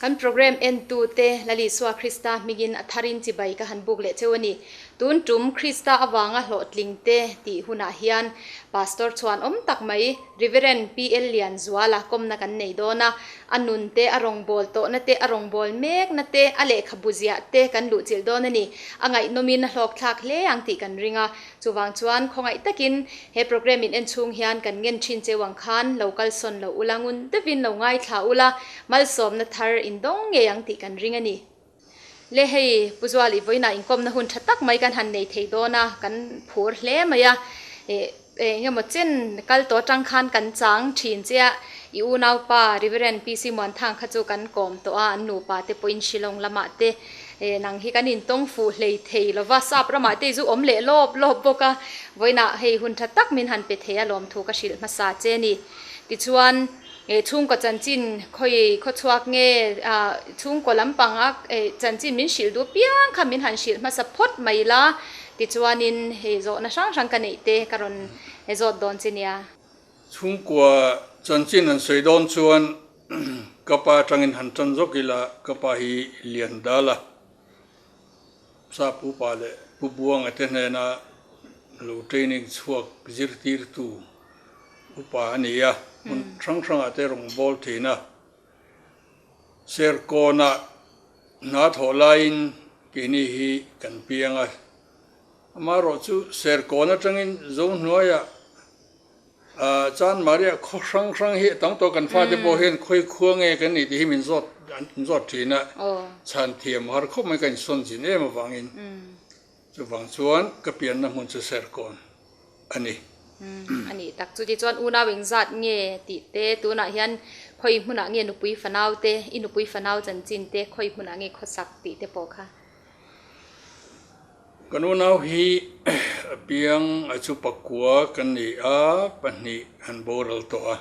Kan program entute Lalisua Krista hmingin a tharin chibai ka han buk leh cheu a ni. Tun tum Krista avanga hlawhtling te tih hunah hian Pastor chhuan awm tak mai Reverend PL Lianzuala kawmna kan nei dawn a, a nun te, a rawngbâwl tawhna te, a rawngbâwl mêkna te, a lehkhabu ziah te kan luhchilh dawn a ni. A ngaihnawmin a hlawkthlâk hle ang tih kan ring a. Chuvang chuan khawngaih takin he program in en chhung hian kan ngen thin cheu ang khan lo kalsawn lo ula, ngun deuhin lo ngaithla ula, malsawmna thar in dawng ngei ang tih kan ring a ni. Le hei Pu Zual i vawiinah inkawmna hun tha tak mai kan han nei thei dawn a, kan phur hle mai a, eh eng emaw chen kal tawh atang khan kan chang thin che a, i unaupa Reverend PC Muanthang kha chu kan kawm tawh a, an nupa te pawhin Shillong lamah te eh nang hi kan intawng fuh hlei thei lova, sap ramah te i zu awm leh lawp lawp bawk a, vawiinah hei hun tha tak min han pe thei a lawmthu ka hrilh hmasa che a ni. Tichuan. Eh chhungkaw chanchin khawi khawchhuak nge ah chhungkaw lampang a eh chanchin min hrilh duh piang kha min han hrilh hmasa phawt mai la tichuanin hei zawhna hrang hrang ka neih te ka rawn zawt dawn che nia. Chhungkua chanchin han sawi dawn chuan ka pa atangin han tan zawk ila ka pa hi lian dal a, Sap upa leh Pu Buanga te hnena lo training chhuak zirtirtu upa a ni a, hmun hrang hrangah te rawn bawl thin a. Serkawnah hna thawh laiin keini hi kan piang a, amaherawh chu Serkawn atangin Zohnuaiah Chanmariah khaw hrang hrang hi a tam tawh kan fate pawh hian khawi khua nge kan nih tih hi min zawt an zawt thin a, chhan thiam har khawp mai ka insawn zin em avangin chuvang chuan ka pianna hmun chu Serkawn a ni. A nih tak chu tichuan unau engzat nge tih te tunah hian khawi hmunah nge nupui fanau te i nupui fanau chanchin te khawi hmunah nge khawsak tih te pawh kha. Kan unau hi a piang a chu pakua kan ni a, pahnih an boral tawh a,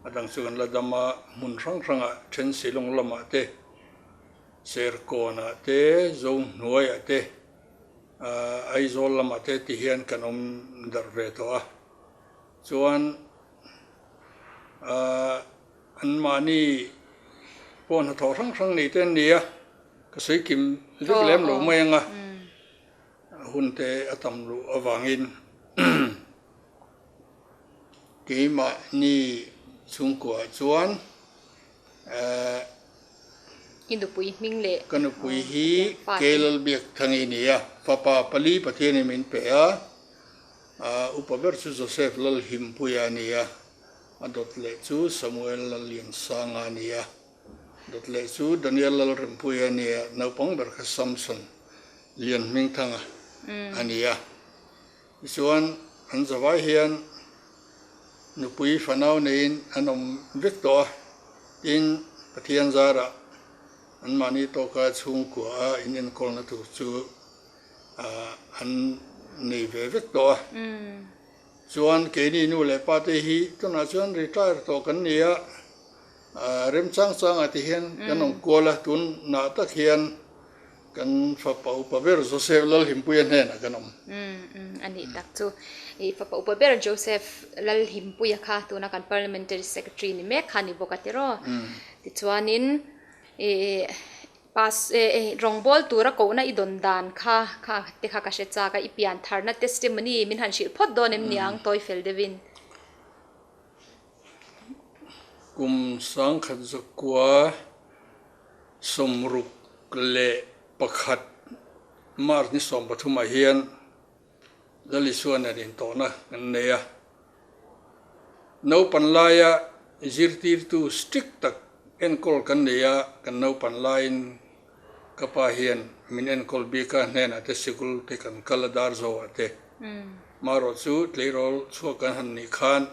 a dang chu kan la dam a, hmun hrang hrangah then Shillong lamah te, Serkawnah te, Zohnuaiah te, Aizawl lamah te ti hian kan awm darh ve tawh a, chuan anmahni pawh hnathawh hrang hrang nei te an ni a. Ka sawi kim vek lem lo mai ang a, hun te a tam luh avangin keimahni chhungkuaah chuan I nupui hming leh Ka nupui hi Kelalbiakthangi a ni a, fapa pali Pathianin min pe a, upa ber chu Joseph Lalhimpuia a ni a, a dawt leh chu Samuel Lalliansanga a ni a. Dawt leh chu Daniel Lalrempuia a ni a, naupang ber kha Samson Lianhmingthanga a ni a. Tichuan an zavai hian nupui fanau neiin an awm vek tawh a, tin Pathian zarah anmahni tawka chhungkua a in enkawlna tur chu an nei ve vek tawh a. Chuan keini nu leh pa te hi tunah chuan retire tawh kan ni a. Remchang changah te hian kan awm kual a, tunah tak hian kan fapa upa ber Joseph Lalhimpuia hnenah kan awm. Umm a nih tak chu. I fapa upa ber Joseph Lalhimpuia kha tuna kan Parliamentary Secretary ni mek kha a ni bawk a tiraw. Tichuanin i pass rawngbâwl tura kohna i dawn dan kha kha te kha ka hre chak a, i pian tharna testimony min han hrilh phawt dawn em niang tawi fel deuhin. Kum sangkhat zakua 61 March ni 13 ah hian Lal Isua nen intawhna kan nei a. Naupan laia zirtirtu strict tak enkawl kan nei a, kan naupan laiin ka pa hian min enkawl bik a, hnenah te sikul te kan kal a dar zawhah te. Marawh chu tleirawl chhuak kan han nih khan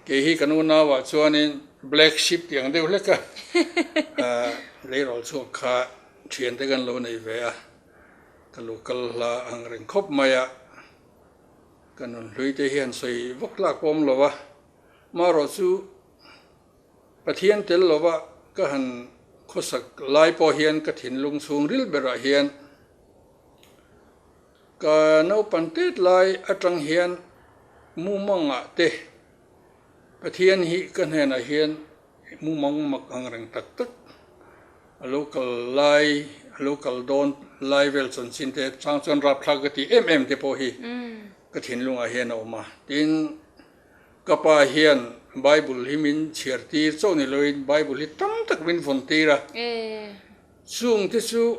kei hi kan unauah chuanin black sheep tih ang deuh hlek a, tleirawl chhuak kha thiante kan lo nei ve a, ka lo kal hla ang reng khawp mai a, ka nunhlui te hian sawi vak tlak pawh awm lo a, marawh chu Pathian tel lova ka han khawsak lai pawh hian ka thinlung chhungril berah hian Ka naupan tet lai atang hian mumangah te Pathian hi ka hnenah hian mumang mak ang reng tak tak A lo kal lai, a lo kal dawn lai vel chanchin te chang chuan rapthlak ka tih em em te pawh hi ka thinlungah hian a awm a. Tin, ka pa hian Bible hi min chhiar tir chauh ni loin Bible hi tam tak min vawn tir a. Chung te chu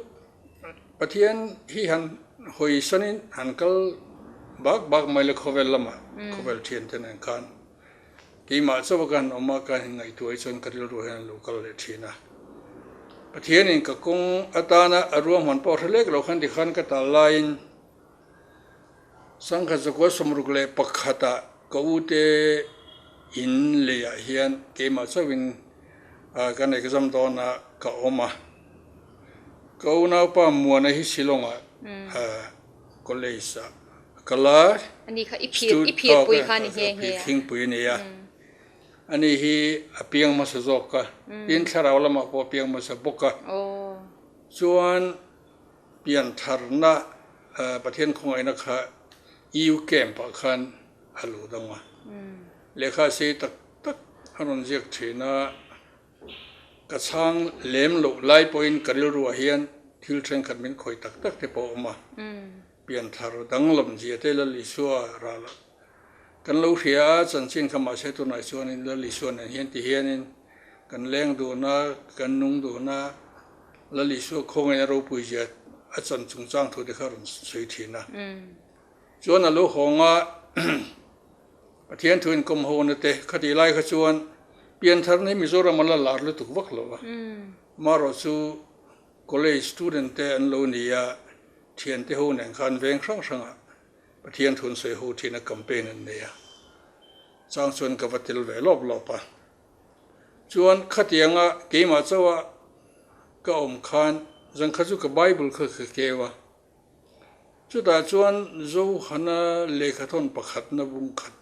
Pathian hi han hawi sanin han kal bak bak mai la khawvel lamah, khawvel thiante nen khan. Keimah chauh a ka han awm a, ka han ngaihtuah hi chuan ka rilru hian a lo kal leh thin a. Pathianin ka kawng atana a ruahman pawh hre lek lo khan tikhan ka tal laiin Sangkhat zakua 61 ah ka ute in leiah hian keimah chauhin kan exam dawn a ka awm a. Ka unaupa Muana hi Shillong ah college ah a kal a. Ani kha i phir i phir pui kha ni nghe nghe a. Thingpui a nei a. Ani hi a piang hmasa zawk a. Tin thlarau lamah pawh a piang hmasa bawk a. Chuan piantharna Pathian khawngaihna kha EU camp ah khan a lut ang a. Lehkha sei tak tak a rawn ziak thin a. Ka chhang lem loh lai pawhin ka rilruah hian thil thenkhat min khawih tak tak te pawh a awm a. Pianthar danglam zia te Lal Isua ral kan lo hria a, chanchin kha mahse tunah chuanin Lal Isua nen hian ti hianin kan leng dun a, kan nung dun a, Lal Isua khawngaihna ropui zia a chan chungchang thu te kha rawn sawi thin a. Chuan a lo hawng a. Pathian thu inkawm ho na te khatih lai kha chuan pianthar hi Mizoram a la lar lutuk vak lo a, marawh chu college student te an lo ni a, thiante ho nen khan veng hrang hrangah Pathian thu an sawi ho thin a, campaign an nei a, chang chuan ka va tel ve lawp lawp a. Chuan khatianga keimah chauha ka awm khan zan kha chu ka Bible kha ka keu a. Chutah chuan Zohana lehkhathawn pakhatna bung khat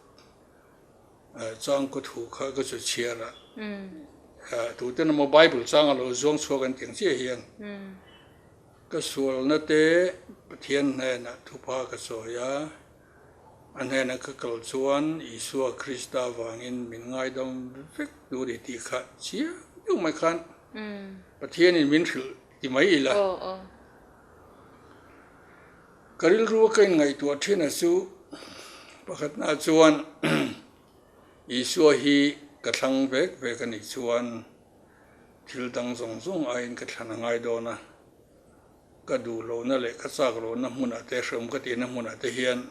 changkaw thu kha ka chu chhiar a, tuten emaw Bible chang a lo zuang chhuak an tih ang chiah hian ka sualna te Pathian hnenah thupha ka sawi a, a hnena ka kal chuan Isua Krista vangin min ngaidam vek tur i tih kha chiang deuh mai khan Pathianin min hrilh ti mai ila. Ka rilru a ka inngaihtuah thin a chu pakhatna chuan Isua hi ka thlang vek vek a nih chuan thil dang zawng zawng aiin ka thlan a ngai dawn a, ka duh lohna leh ka chak lohna hmunah te hrehawm ka tihna hmunah te hian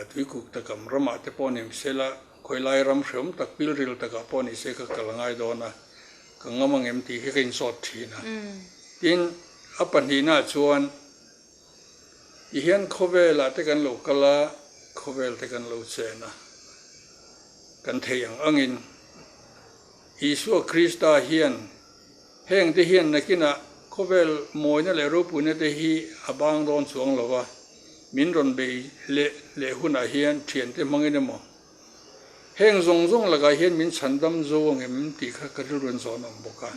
Tuikuk takam ramah te pawh ni sela, khawilai ram hrehawm tak pilril takah pawh ni se ka kal a ngai dawn a, ka ngam ang em tih hi ka insawt thin a. Tin, a pahnihnaah chuan tihian khawvelah te kan lo kal a, khawvel te kan lo chen a, kan theih ang angin Isua Krista hian Heng te hian nakinah khawvel mawina leh ropuina te hi a bang dawn chuang lo va, min rawn bei leh leh hunah hian thiante hmangin emaw heng zawng zawng lakah hian min chhandam zo ang em tih kha ka rilru an zawn awm bawk a.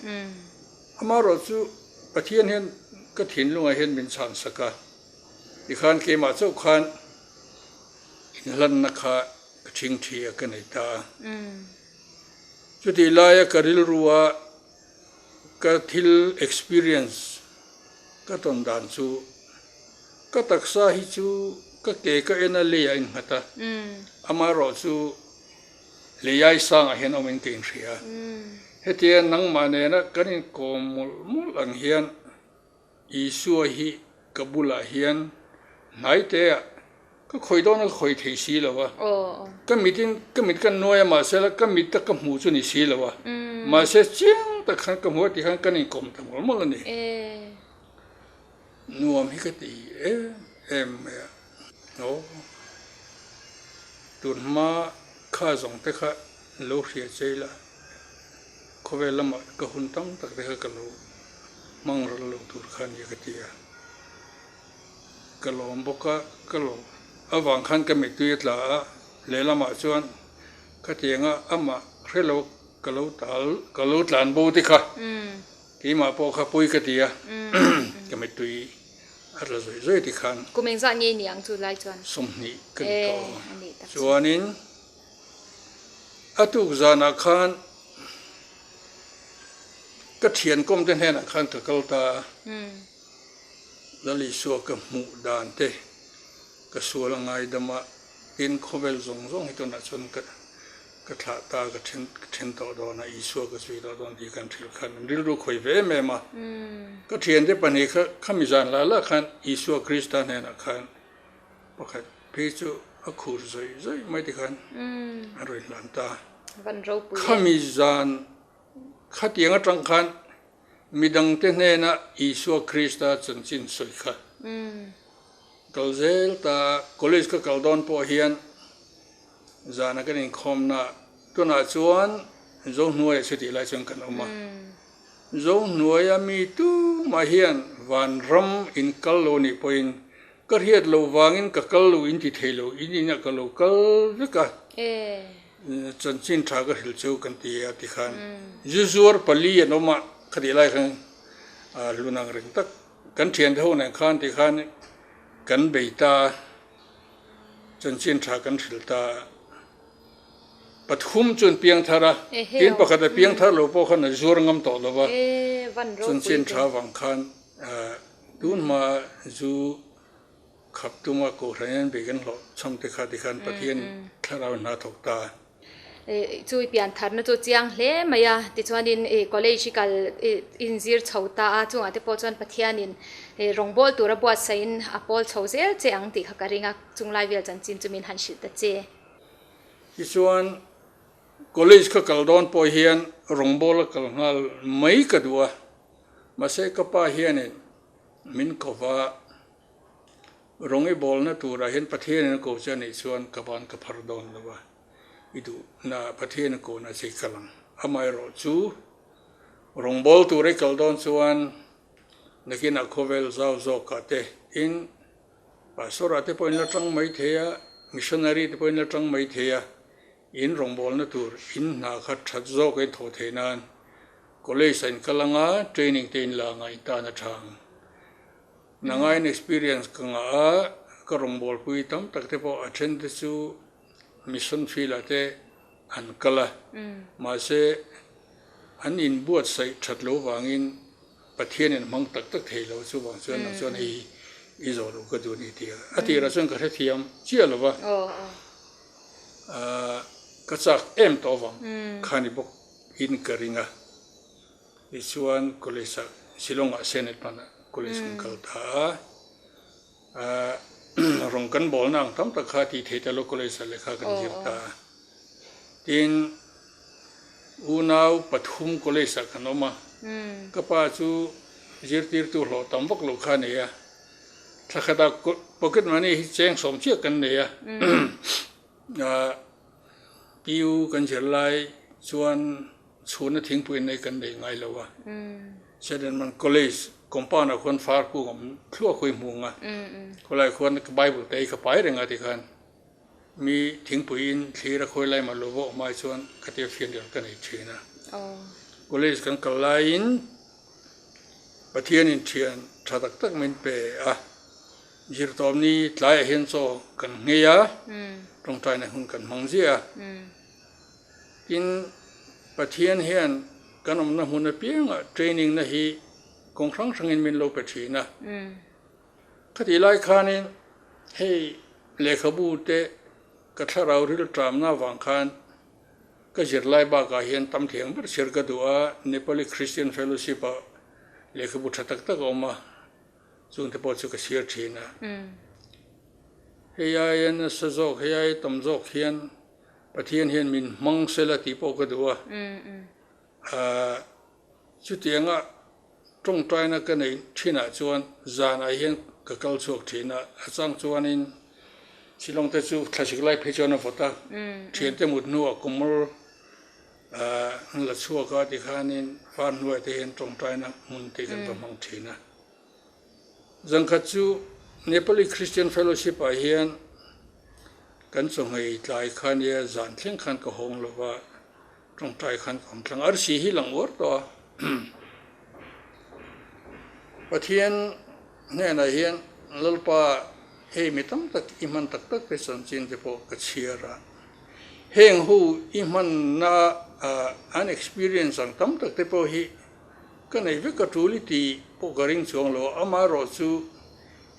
Amaherawh chu Pathian hian ka thinlungah hian min chhansak a, tikhan keimah chauh khan inhlanna kha ka thingthi a ka nei ta a. Chutih laia ka rilrua Ka thil experience ka tawn dan chu ka taksa hi chu ka ke ka en a lei ah a innghat a, amaherawh chu leiai sangah hian awmin ka inhria. Hetia nangmah nena kan inkawm mawlh mawlh ang hian Isua hi ka bulah hian hnai te ah ka khawih dawn a ka khawih thei si lo a, ka mit in ka mit ka nuai a mahse la ka mit a ka hmuh chu ni si lo a, mahse chiang tak khan ka hmu a tih khan kan inkawm ta mawlh mawlh a ni. Nuam hi ka ti em em mai a, aw tun hma kha zawng te kha lo hria che ila. Khawvel lamah ka hun tam tak te kha ka lo hmang ral lo tur kha nia ka ti a, ka lawm bawk a, ka lawm avang khan ka mittui a tla a, lehlamah chuan khatianga amah hre lo ka lo tal ka lo tlan bo te kha keimah pawh kha pawi ka ti a, ka mittui a tla zawih zawih ti khan. Kum engzah nge ni ang chu lai chuan? 20 ka ni tawh a, chuanin. A tuk zanah khan Ka thian kawm te hnenah khan ka kal ta a, Lal Isua ka hmuh dan te ka sual a ngaidam a, tin khawvel zawng zawng hi tunah chuan ka ka thlah ta, ka then ka then tawh dawn a, Isua ka zui tawh dawn tih kan hrilh khan an rilru khawi ve em em a. Ka thiante pahnih kha khami zan lah lah khan Isua Krista hnenah khan pakhat phei chu a khur zawih zawih mai te khan an rawn hlan ta. Khami zan Khatiang atang khan midangte hnena Isua Krista chanchin sawi kha kal zel ta. College ka kal dawn pawh hian zana kan inkhawmna tunah chuan Zohnuaia chutih lai chuan kan awm a. Zohnuaia mi tumah hian vanram in kal lo nih pawhin ka hriat loh vangin ka kal lo in ti thei lo, in inah ka lo kal vek a. Chanchin tha ka hrilh chu kan ti a tikhan zu zuar pali an awm a, khatih lai khan hlun ang reng tak kan thiante ho nen khan tikhan kan bei ta a, chanchin tha kan hrilh ta a, pathum chu an piang thar a, tin pakhat a piang thar lo pawh khan a zuar ngam tawh lo va, chanchin tha vang khan tun hma zu. Khap tuma Kohhran hian bei kan hlawh chham te kha tikhan Pathian thlarau in hna thawk ta. Chu i pian tharna chu chiang hle mai a, tichuanin i college i kal i inzir chho ta a, chungah te pawh chuan Pathianin rawngbâwl tura buatsaihin a pawl chho zel che ang tih kha ka ring a, chunglai vel chanchin chu min han hrilh ta che. Tichuan college ka kal dawn pawh hian rawngbâwl a kal nghal mai ka duh a, mahse ka pa hianin min ko va. Rawng i bawlna turah hian Pathianin a ko che a nih chuan ka ban ka phar dawn lo a, i duhna Pathian a kohna che i kal ang. Amaherawh chu rawng bawl tur i kal dawn chuan nakinah khawvel zau zawkah te in Pastor ah te pawh in la tang mai thei a, Missionary te pawh in la tang mai thei a, in rawngbawlna tur in hna kha that zawk a in thawh theih nan College ah in kal ang a, training te in la ang a, in tan a tha ang. Nangain experience ka ngah a, ka rawngbawlpui tam tak te pawh a then te chu mission field ah te an kal a, mahse an inbuatsaih that lo vangin Pathian in hmang tak tak thei lo, chuvang chuan nang chuan hei hi i zawh loh ka duh a ni tih a, a tirah chuan ka hrethiam chiah lo va, ka chak em tawh avang kha ni bawk in ka ring a. Tichuan college ah Shillong ah Senate hmanah college kan kal ta a, rawng kan bawlna ang tam tak kha tih theih ta lo college ah lehkha kan zir ta a. Tin, unau pathum college ah kan awm a, ka pa chu zirtirtu hlawh tam vak lo kha a nei a, thla khatah pocket money hi cheng sawm chiah kan nei a, PU kan zir lai chuan Chhuna thingpui nei kan nei ngai lo a, Sedenman College compound ah khuan far kung awm thluak khawi hmung a, khawlai khuan ka Bible te hi ka pai reng a tikhan mi thingpui in thlir a khawi lai mah lo va awm ai chuan ka tia fianrial ka nei thin a. College kan kal laiin Pathian in thian tha tak tak min pe a, zirtawmni tlaiah hian chaw kan nghei a, tawngtaina hun kan hmang ziah a. Tin, Pathian hian kan awmna hmun apiangah training na hi kawng hrang hrangin min lo pe thin a. Khatih lai khanin hei lehkhabu te ka thlarau ril tramna avang khan ka zirlai bakah hian tam thiang ber chhiar ka duh a, Nepali Christian Fellowship ah lehkhabu tha tak tak a awm a, chungte pawh chu ka chhiar thin a. Hei aia nasa zawk, hei aia tam zawk hian Pathian hian min hmang sela tih pawh ka duh a. Chutianga tawngtaina ka neih thinah chuan zanah hian ka kal chhuak thin a, a chang chuanin Shillong te chu thlasik lai phei chuan a vawt a, thiante mut hnuah kawmawr an la chhuak a tikhanin far hnuaiah te hian tawngtaina hmun te kan va hmang thin a. Zangkhat chu Nepali Christian Fellowship ah hian kan chawhmei tlai kha nia zan thleng khan ka hawng lo va, tawngtai khan ka awm tlang a, arsi hi lang uar tawh a. Pathian hnenah hian Lalpa hei mi tam tak i hman tak tak te chanchin te pawh ka chhiar a, heng ho i hmanna an experience ang tam tak te pawh hi. Ka nei vek a tul i tih pawh ka ring chuang lo a, amaherawhchu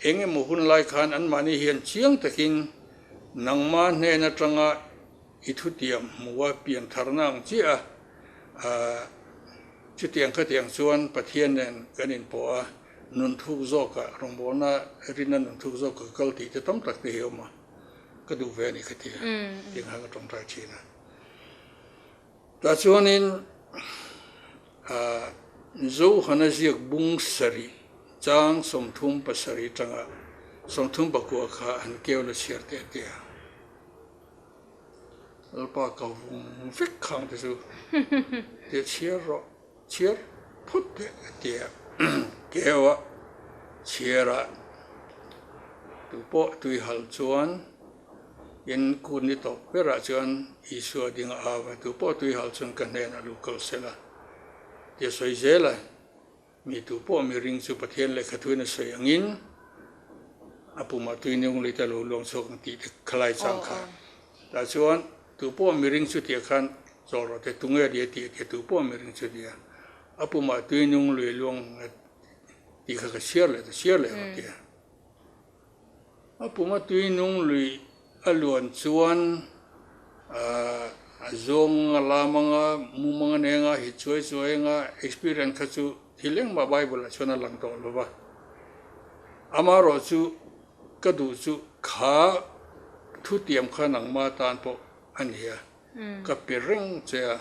eng emaw hun lai khan anmahni hian chiang takin nangma hnen atanga i thutiam hmuha pian tharna ang chiah a, chutiang khatiang chuan Pathian nen kan inpawh a, nun thuk zawkah rawngbawlna rinna nun thuk zawkah ka kal tih te tam tak te hi a awm a, ka duh ve a ni khatia tiang khan ka tawngtai thin a. Tah chuanin Zohana ziak bung sarih chang 37 tanga 39 kha an keu la chhiar teh teh a. Lalpa ka vung vek khang te chu tia chhiar rawh, chhiar phawt teh a ti a. Keu a chhiar a, tupawh tui hal chuan In kut ni tawp berah chuan Isua ding a au a, Tu pawh tui hal chuan ka hnenah lu kal se la, tia sawi zel a. Mi tu pawh miring chu Pathian lehkha thuin a sawi angin a pumah tui nung lei te a lo luang chhuak ang tih te khalai chang kha. Tah chuan tu pawh miring chu tia khan chaw rawh te tunge nia tih a tia tu pawh miring chu tia a pumah tui nung lui luang tih kha ka chhiar leh ta chhiar leh rawh tia. A puma tui nung lui a luan chuan a zawng a lam anga, mumang a neng a, hi chuai chuai anga experience kha chu thil engmah Bible ah chuan a lang tawh lo va. Amaherawh chu ka duh chu kha thutiam kha nangma tan pawh a ni a, ka pe reng che a.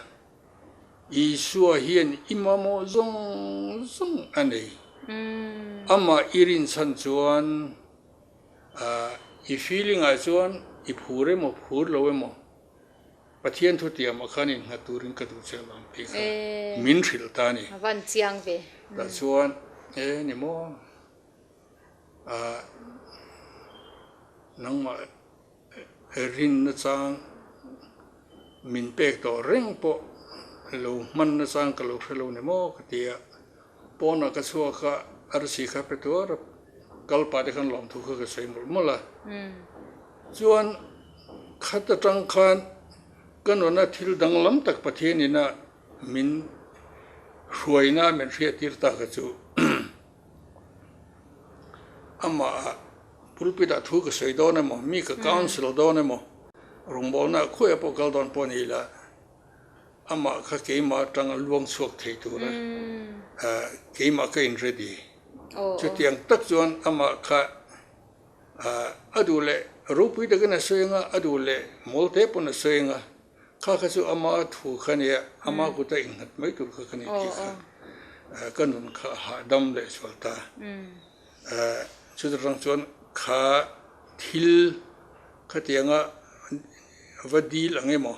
Isua hian i mamawh zawng zawng a nei. Amah i rinchhan chuan i feeling ah chuan i phur emaw phur lo emaw Pathian thutiamah khan innghat turin ka duh che vang tih kha min hrilh ta a ni. A van chiang ve. Tah chuan e ni maw nangmah Rinna chang min pek tawh reng pawh lo hmanna chang ka lo hre lo ni maw ka ti a, pawnah ka chhuak a, arsi kha pe tuar a, kal pah te khan lawmthu kha ka sawi mawlh mawlh a. Chuan khat atang khan ka nuna thil danglam tak Pathian ina min hruaina min hriattir ta kha chu Amah pulpit ah thu ka sawi dawn emaw, mi ka counsel dawn emaw, rawngbawlna khawiah pawh kal dawn pawh ni ila, amah kha keimah atanga luang chhuak thei tura keimah ka in ready. Chutiang tak chuan amah kha a duh leh ropui takin a sawi anga, a duh leh mawl te pawn a sawi anga, Kha kha chu ama thu kha nia, ama kuta innghat mai tur kha ka ni tih kha ka nun kha a hahdam leh sual ta. Chuta tang chuan kha thil khatianga va dil ang emaw,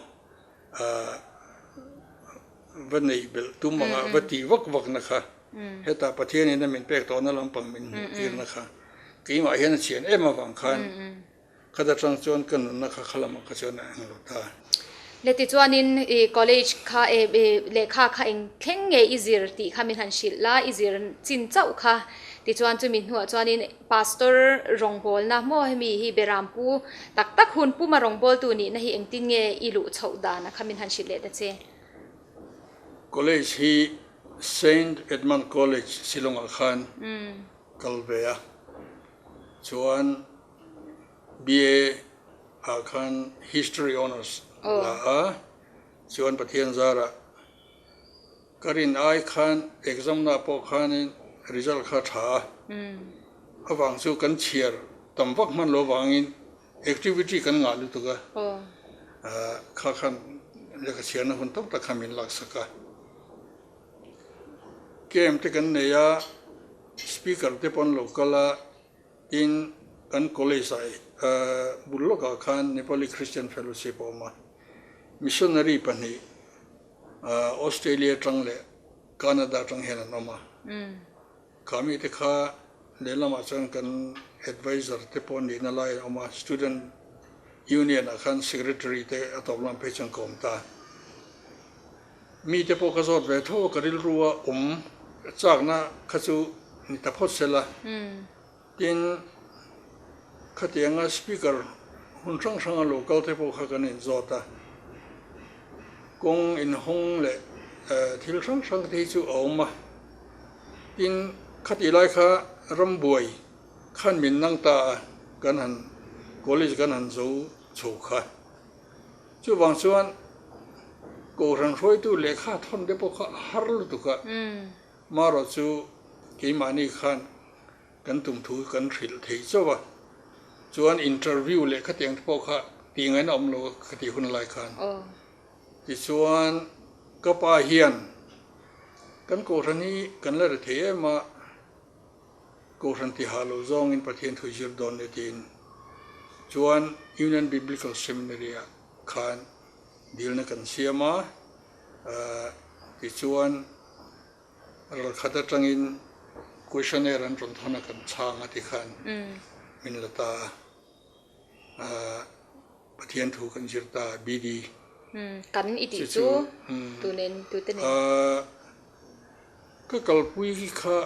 va neih belh tum anga va tih vak vak na kha hetah Pathianin a min pek tawhna lampang min hmuh tirna kha keimah hian a chhian em avang khan Khat atang chuan ka nunna kha kha lamah kha chuan a eng lo ta. Le tichuanin i college kha e lehkha kha eng thleng nge i zir tih kha min han hrilh la, i zir chin chauh kha. Tichuan chumi hnuah chuanin pastor rawngbawlna maw hemi hi Berampu tak tak hun puma rawngbawltu nihna hi engtin nge i luh chhoh dan a kha min han hrilh leh ta che. College hi Saint Edmund College Shillong-ah khan kal ve a, chuan BA ah khan History Honours la a, chuan Pathian zarah ka rin ai khan exam na pawh khanin result kha tha a, avang chu kan chhiar tam vak hman lo vangin activity kan ngah lutuk a, kha khan lehkha chhiarna hun tam tak kha min laksak a. Camp te kan nei a, speaker te pawh an lo kal a. Tin, kan college ah bul lawkah khan Nepali Christian Fellowship a awm a, missionary pahnih Australia atang leh Canada atang hian an awm a. Kha mite kha lehlamah chuan kan advisor te pawh nihna lai an awm a, student union ah khan secretary te a tawp lam phei chuan ka awm ta. Mite pawh ka zawt ve tho a, ka rilru a awm chakna kha chu ni ta phawt sela. Tin, khatianga speaker hun hrang hranga lo kal te pawh kha kan inzawt a, kawng inhawng leh thil hrang hrang te hi chu a awm a. Tin, khatih lai kha rambuai khan min nang ta a, kan han college kan han zo chho kha. Chuvang chuan Kohhran hruaitu lehkha thawn te pawh kha a har lutuk a, marawh chu keimahni khan kan tum thu kan hrilh thei chauh a, chuan interview lehkha tiang te pawh kha tih ngaihna awm lo ka tih hun lai khan. Tichuan ka pa hian kan Kohhran hi kan la ri thei em a, Kohhran tihah lo zawngin Pathian thu zir dawn ni tiin chuan Union Biblical Seminary ah khan dilna kan siam a, tichuan ralkhat atangin questionnaire an rawn thawn a kan chhang a tikhan min la ta a, Pathian thu kan zir ta BD. Kan i tih chu tu nen tute nen? Ka kalpui hi kha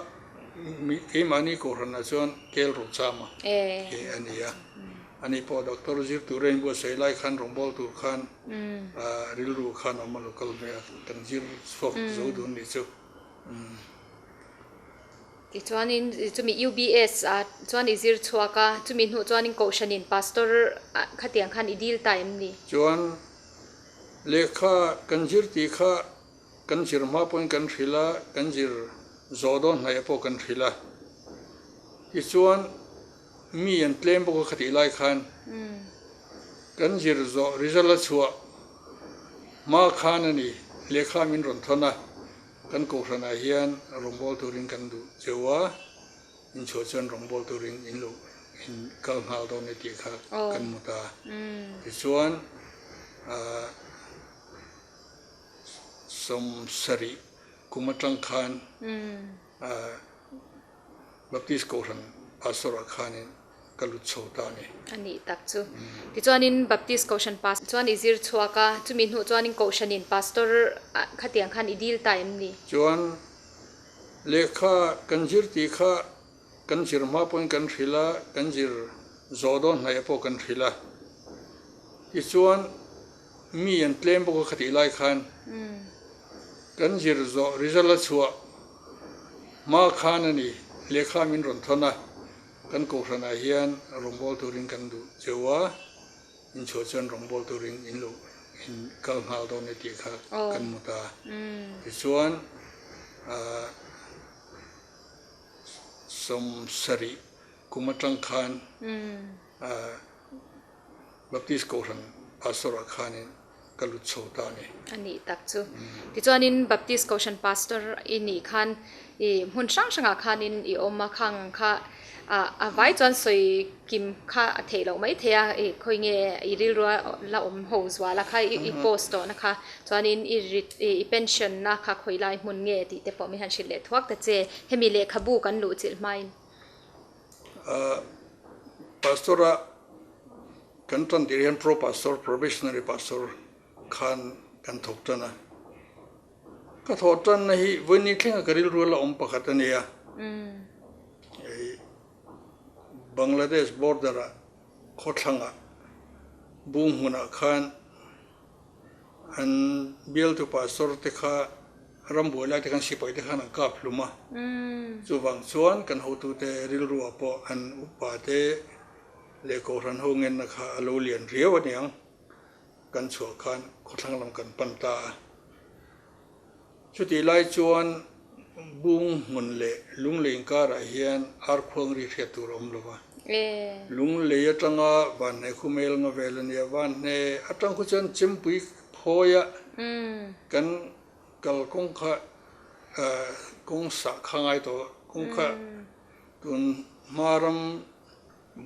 keimahni Kohhranah chuan kel Rochama hi a ni a. Ani pawh doctor zir tur a inbuatsaih lai khan rawngbâwl tur khan rilru khan awm a lo kal ve a, kan zir chhuak zo dun nih chu. Tichuanin chumi UBS ah chuan i zir chhuak a, chumi hnuh chuanin Kohhranin Pastor khatiang khan i dil ta em ni? Chuan lehkha kan zir tih kha Kan zir hma pawhin kan hrilh a, kan zir zawh dawn hnaih pawh kan hrilh a. Tichuan, mi an tlem bawk a khatih lai khan kan zir zawh result a chhuah hma khan a ni, lehkha min rawn thawn a, kan kohhranah hian rawngbâwl turin kan duh cheu a, inchhuah chuan rawngbâwl turin in lo in kal nghal dawn e tih kha kan hmu ta. Tichuan, ah. 70 kum atang khan Baptist Kohhran Pastor ah khanin ka lut chho ta a ni. A nih tak chu. Tichuanin Baptist Kohhran Pastor chuan i zir chhuak a, chumi hnuh chuanin Kohhranin Pastor khatiang khan i dil ta em ni? Chuan lehkha kan zir tih kha kan zir hma pawhin kan hrilh a, kan zir zawh dawn hnaih pawh kan hrilh a. Tichuan Mi an tlem bawk a khatih lai khan kan zir zawh result a chhuah hma khan a ni, lehkha min rawn thawn a, kan Kohhranah hian rawngbâwl turin kan duh cheu a, inchhuah chuan rawngbâwl turin in lo in kal nghal dawn e tih kha kan hmu ta. Tichuan 70 kum atang khan Baptist Kohhran Pastor ah khanin ka lut chho ta a ni. A nih tak chu. Tichuanin Baptist Kohhran Pastor i nih khan i hmun hrang hrangah khanin i awm a, khang ang kha a vai chuan sawi kim kha a theih loh mai thei a, i khawi nge i rilrua la awm ho zual a kha i post tawhna kha chuanin i i pension na kha khawi lai hmun nge tih te pawh min han hrilh leh thuak ta che. Hemi lehkhabu kan luhchilh hmain. Pastor a kan tan tir hian pro pastor, probationary pastor khan kan thawk tan a. Ka thawh tanna hi vawiin thlenga ka rilru la awm pakhat a ni a. Bangladesh border ah khawthlangah bung hmunah khan An bialtu pastor te kha rambuai lai te khan sipai te khan an kap hlum a, chuvang chuan kan hotute rilruah pawh an upa te leh kohhran ho ngenna kha a lo lian riau a niang, kan chhuah khan khawthlang lam kan pan ta a. Chutih lai chuan bung hmun leh lunglei inkarah hian arkhuang ri hriat tur a awm lo va. Lunglei atanga Vanhne khu mel nga vel a nia. Vanhne atang khu chuan Chempui phawia kan kal kawng kha kawng sah kha ngai tawh kawng kha tun hma ram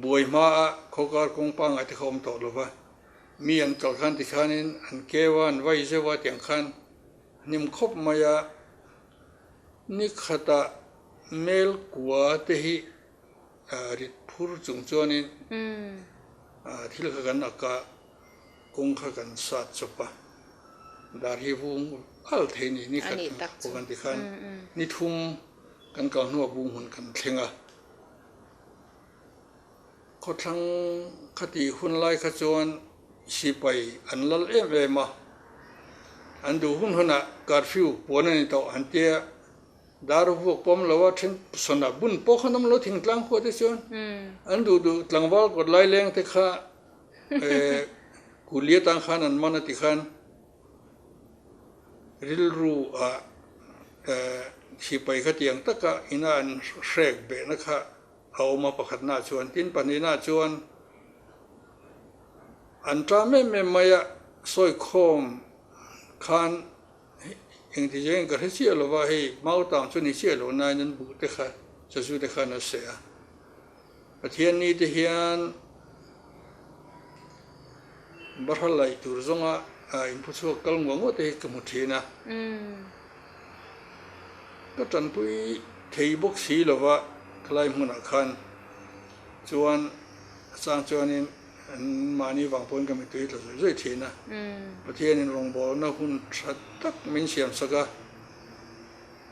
buai hmaa khawkar kawng pangngai te kha awm tawh lo va. Mi an kal khan tikhanin an keu a, an vai zeuh a tiang khan Hnim khawp mai a, ni khatah mel kua te hi rit phur chung chuanin thil kha kan ak a, kawng kha kan sat chawp a, dar hi vung al thei a ni, ni khat pawh kan ti khan ni thum kan kal hnuah bung hun kan thleng a. Khawthlang khatih hun lai kha chuan sipai an lal em em a, an duh hun hunah curfew puan a ni tawh an tia. Dar vuak pawm lo a then sawn bun pawh khan awm lo thingtlang khua te chuan an duh duh tlangval kawt lai leng te kha kuli atang khan an man a ti khan rilru ah sipai kha tiang taka ina an hrek behna kha a awm a pakhatna chuan tin pahnihna chuan an ṭam em em mai a sawi khawm khan Engti zengin ka hre chiah lo va, hei Mautang chu ni chiah lo nain an buh te kha sazu te khan a seh a. Pathian ni te hian Bahra laih tur zawnga inphu chhuak kal nguah nguah te hi ka hmu thin a. Ka tanpui thei bawk si lo va, khalai hmunah khan chuan a chang chuanin An mahni vang pawhin ka mittui tla zawih zawih thin a. Pathianin rawngbawlna hun tha tak min siam sak a.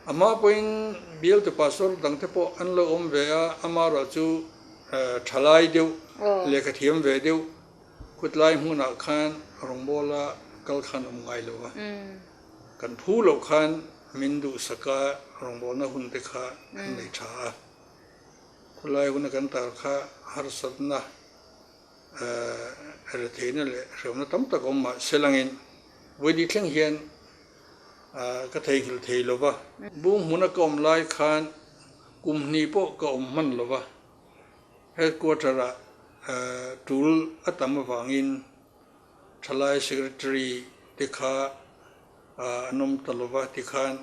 Amah pawhin bialtu pastor dangte pawh an lo awm ve a, amaherawh chu thalai deuh, lehkha thiam ve deuh khutlai hmunah khan rawngbawla kal khan awm ngai lo a. Kan phu loh khan min duhsak a, rawngbawlna hun te kha an nei tha a. Khulai huna kan tar kha harsatna, retheihna leh hrehawmna tam tak awm mah se langin vawi thleng hian ka theihnghilh thei lo va. Bung hmuna ka awm lai khan kum hnih pawh ka awm hman lo va, headquarter-ah tul a tam avangin thalai secretary te kha an awm ta lo va tikhan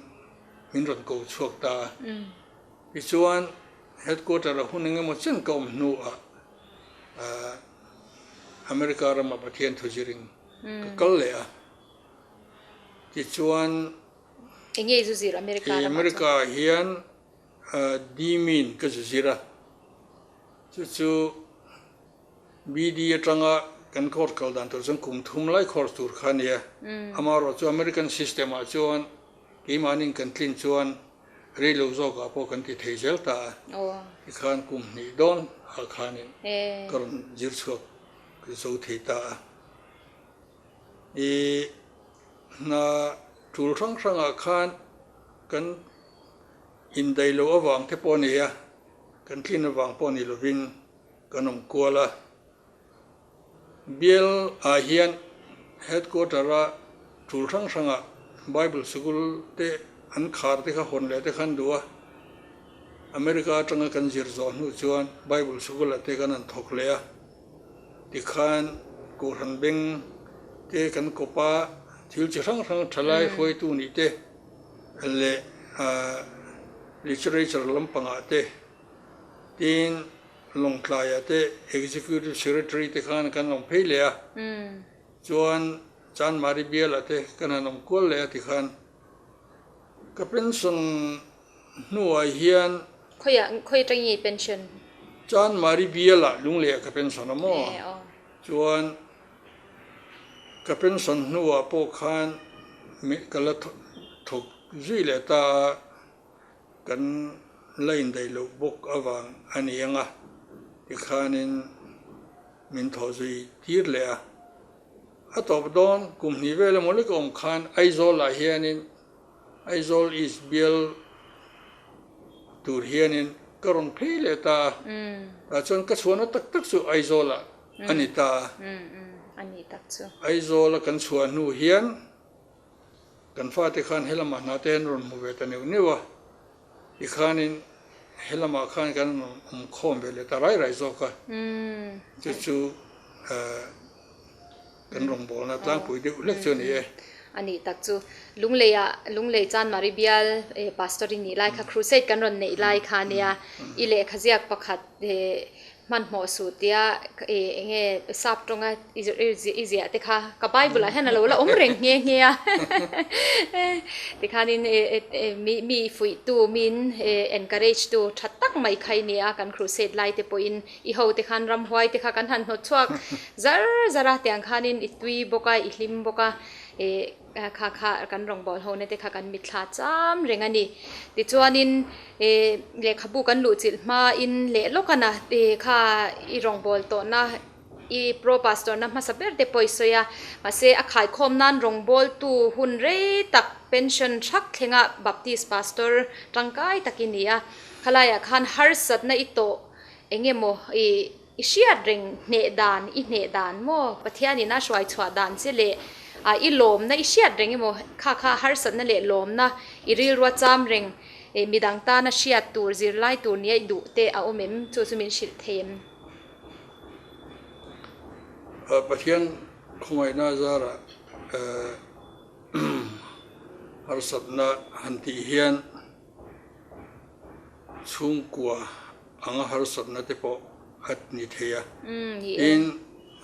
min rawn ko chhuak ta a. Tichuan, headquarter-a hun eng emaw chen ka awm hnuah America rama Pathian thu zirin ka kal leh a. Tichuan, Eng nge i zu zir America ramah chuan? America ah hian D-Min ka zu zir a. Chu chu BD atanga kan course kal dan tur chuan kum thum lai course tur kha a nia. Amaherawhchu American system ah chuan keimahni kan tlin chuan Rei lo zawkah pawh kan ti thei zel ta a, tikhan kum hnih dawn ah khanin ka rawn zir chhuak zo thei ta a. I hna tul hrang hrangah khan kan indaih loh avang te pawh a ni a, kan tlin avang pawh ni lovin kan awm kual a. Bial ah hian headquarter a tul hrang hrang ah Bible sikul te an khar te kha hawn leh te khan duh a, America atanga kan zir zawh hnu chuan Bible sikul ah te kan han thawk leh a, tikhan Kohhran beng te kan kawp a, thil chi hrang hrang thalai hruaitu nih te leh literature lampangah te tin Lawngtlaiah te Executive Secretary te khan kan awm phei leh a, chuan Chanmari bialah te kan han awm kual leh a tikhan ka pension hnuah hian Khawiah khawi atangin nge pension? Chanmari bialah Lungleiah ka pension a maw? Chuan ka pension hnuah pawh khan ka la thawk zui leh ta a. Kan la indaih loh bawk avang a ni ang a, tikhanin min thawh zui tir leh a. A tawp dawn kum hnih vel emaw lek awm khan Aizawl-ah hianin Aizawl East bial tur hianin ka rawn phei leh ta a, tah chuan ka chhuahna tak tak chu Aizawl-ah a ni ta a. Aizawl-a kan chhuah hnu hian Kan fate khan helamah hna te an rawn hmu ve ta neuh neuh a, tikhanin helamah khan kan rawn awm khawm ve leh ta rai rai zawk a, chu chu kan rawngbawlna tlangpui deuh hlek chu a ni e. A nih tak chu Lungleiah Lunglei Chanmari bial Pastor i nih lai kha Crusade kan rawn neih lai kha ania, i lehkha ziak pakhat Hmanhmawh suh tia eng nge sap tawnga i ziah te kha ka Bible ah hian a lo la awm reng nghe nghe a. Tikhanin mi fuihtu miin encourage tu tha tak mai kha i ni a, kan crusade lai te pawhin i ho te khan ramhuai te kha kan han hnawt chhuak zar zar a, tiang khanin i tui bawk a, i hlim bawk a. Kha kha kan rawngbâwl hona te kha kan mitthla cham reng a ni. Tichuanin lehkhabu kan luhchilh hmain leh lawk a na kha i rawngbâwl tawhna I Pro Pastor na hmasa ber te pawh i sawi a, mahse a khaikhawm nan rawngbawltu hun rei tak pension thak thlenga Baptist Pastor tangkai tak i ni a, khalaiah khan harsatna i tawh eng emaw i i hriat reng hneh dan i hneh dan maw Pathianin a hruai chhuah dan che leh i lawmna i hriat reng emaw kha kha harsatna leh lawmna i rilrua cham reng midang tana hriat tur zirlai tur nia i duh te a awm em chu chu min hrilh thei em? Pathian khawngaihna zarah harsatna han tih hian chhungkua anga harsatna te pawh a ni thei a, tin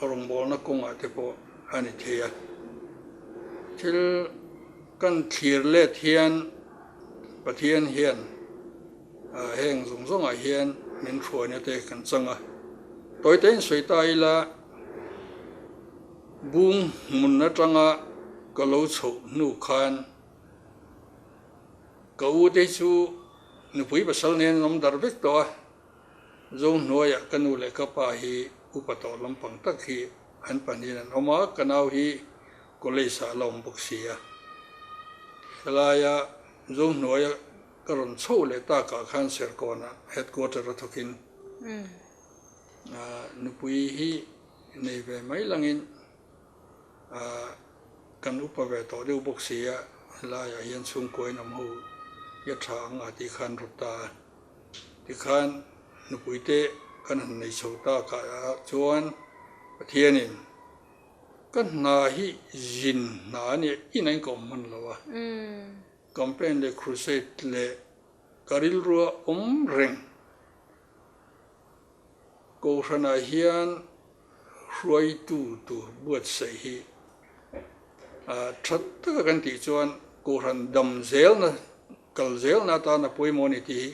rawngbawlna kawngah te pawh a ni thei a. Thil kan thlir let hian Pathian hian Heng zawng zawngah hian min hruaina te kan chang a, tawitein sawi ta ila bung hmun atanga ka lo chhoh hnu khan ka u te chu nupui pasal nen an awm dar vek tawh a, zo hnuaiah ka nu leh ka pa hi upa tawh lampang tak hi an pahnihin an awm a, ka nau hi college ah a la awm bawk si a, helaia zo hnuaia Ka rawn chhoh leh takah khan Serkawnah headquarter a thawkin nupui hi nei ve mai langin kan upa ve tawh deuh bawk si a, helaiah hian chhungkua in awm ho hi a tha ang a tih khan rawt ta a. Tikhan nupui te kan han nei chho takah chuan Pathianin ka hna hi zin hna a nia in a inkawm hman lo a. Campaign leh crusade leh ka rilrua awm reng. Kohhranah hian hruaitu tur buatsaih hi tha taka kan tih chuan Kohhran dam zelna, kal zelna atana pawimawh a ni tih hi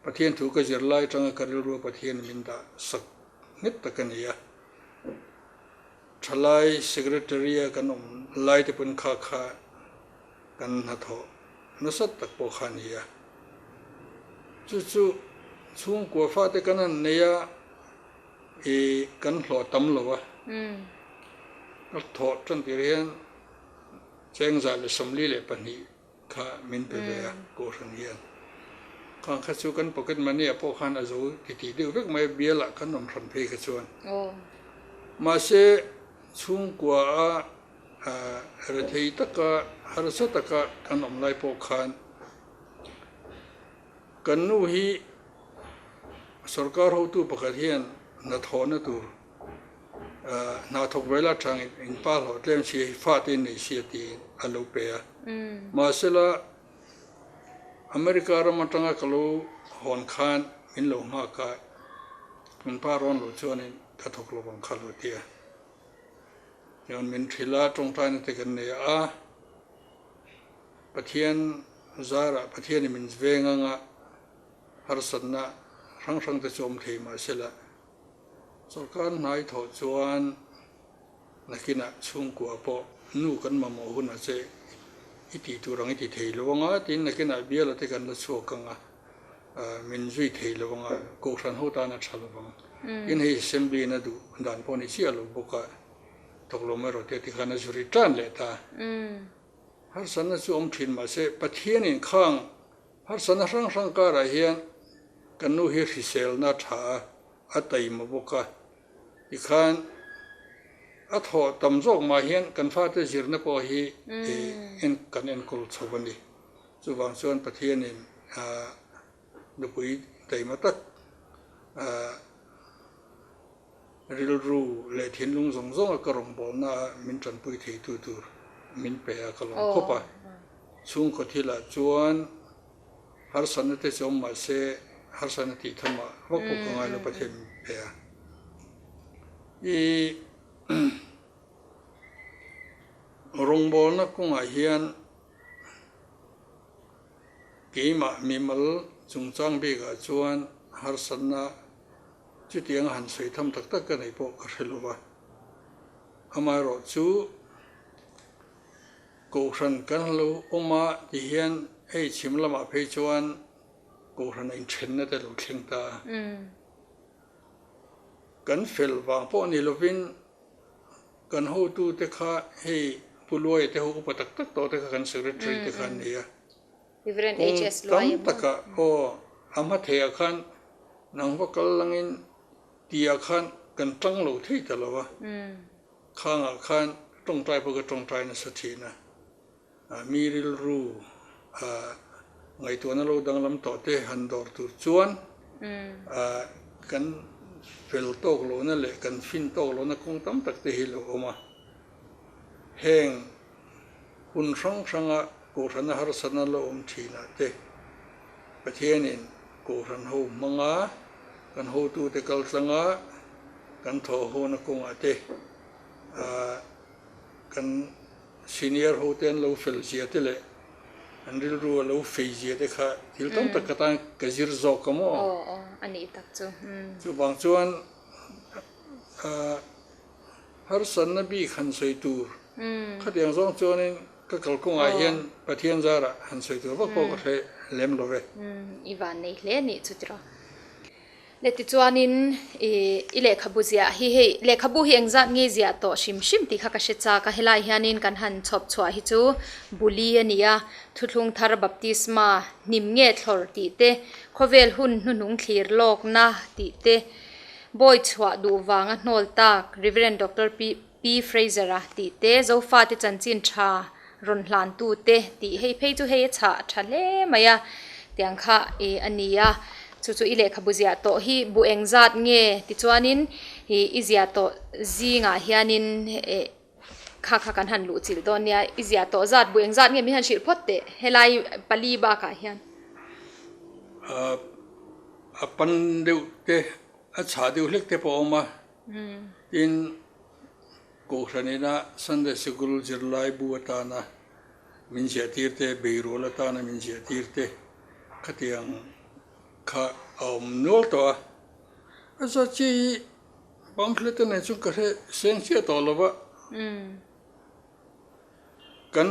Pathian thu ka zir lai atanga ka rilrua Pathian min dah sak nghet tak a ni a. Thalai Secretary-a kan awm lai te pawn kha kha Kan hnathawh nasa tak pawh kha a ni a. Chu chu chhungkua fate kan han nei a, i kan hlawh tam lo a. Ka thawh tan tir hian chengza leh 42 kha min pe ve a Kohhran hian. Khang kha chu kan pocket money ah pawh khan a zo titih deuh vek mai a, bialah kan awm hran phei kha chuan. Mahse chhungkua a Rethei taka, harsa taka kan awm lai pawh khan kan nu hi sorkar hotu pakhat hian hnathawhna tur hna thawk ve la thangin in pa hlawh tlem si hi fate in nei sia tiin a lo pe a. Mahsela America ram atanga ka lo hawn khan min lo nghak a, min pa rawn lo chuanin ka thawk lo vang kha lo ti a. Chuan min hrilh a, tawngtaina te kan nei a, Pathian zarah Pathianin min veng anga harsatna hrang hrang te chu awm thei mahsela sawrkar hnai thawh chuan nakinah chhungkua pawh nu kan mamawh hunah che i tih tur ang i ti thei lo anga tin nakinah biala te kan la chhuak anga min zui thei lo anga kohhran ho tan a tha lo vang. Tin hei assembly in a duh dan pawh a ni chiah lo bawk a, thawk lo mai rawh tia tikhan a zuri tan leh ta. Harsatna chu awm thin mahse Pathianin khang harsatna hrang hrang karah hian kan nu hi hriselna tha a, a taima bawk a, tikhan a thawh tam zawk mah hian kan fate zirna pawh hi kan enkawl chho a ni. Chuvang chuan Pathianin nupui taima tak rilru leh thinlung zawng zawnga ka rawngbawlna a min tanpui theitu tur min pe a ka lawm khawp a. Chhungkaw thilah chuan harsatna te chu awm mah se harsatna tih thamah vak pawh ka ngai lo Pathian min pe a. I rawngbawlna kawngah hian Keimah mimal chungchang bikah chuan harsatna chutianga han sawi tham tak tak ka neih pawh ka hre lo va. Amaherawh chu Kohhran kan lo awm a ti hian hei chhim lamah phei chuan Kohhran a inthenna te lo thleng ta a. Kan fel vang pawh ni lovin kan hotute kha hei Pu Luaia te ho upa tak tak tawh te kha kan secretary te kha an ni a. Kawng tam takah aw a hma theiah khan nang va kal langin tihah khan kan tang lo thei ta lo a. Khangah khan tawngtai pawh ka tawngtai nasa thin a. Mi rilru ngaihtuahna lo danglam tawh te han dawr tur chuan kan fel tawk lohna leh kan fin tawk lohna kawng tam tak te hi lo awm a. Heng hun hrang hranga Kohhrana harsatna la awm thinah te Pathianin Kohhran ho hmanga kan hotute kal tlanga kan thawhhawna kawngah te kan Senior ho te an lo fel zia te leh an rilru a lo fei zia te kha thil tam tak ka tan ka zir zawk a maw? Aw aw a nih tak chu. Chuvang chuan harsatna bik han sawi tur khatiang zawng chuanin ka kalkawngah hian Pathian zarah han sawi tur vak pawh ka hre lem lo ve. I van nei hle a nih chu tiraw. Le tichuanin i lehkhabu ziah hi hei lehkhabu hi engzat nge ziah tawh hrim hrim tih kha ka hre chak a, helai hianin kan han chhawp chhuah hi chu buli a ni a, thuthlung thar baptisma hnim nge thlawr tih te, khawvel hun hnuhnung thlir lawkna tih te, bawi chhuah duh vanga hnawl tak Rev. Doctor P Fraser-a tih te, Zofate chanchin tha rawn hlantu te tih hei phei chu hei a chhah tha hle mai a tiang kha ih a ni a chu chu i lehkhabu ziah tawh hi bu eng zat nge tichuanin ih i ziah tawh zingah hianin eh kha kha kan han luh chilh dawn nia i ziah tawh zat bu eng zat nge min han hrilh phawt teh helai pali bakah hian. A pan deuh te a chhah deuh hlek te pawh a awm a tin. Kohhran ina Sunday Sikul zirlai bu atana min ziahtir te, beirual atana min ziahtir te khatiang kha a awm nual tawh a. A zat chiah hi pamphlet a nei chu ka hre seng chiah tawh lo va. Kan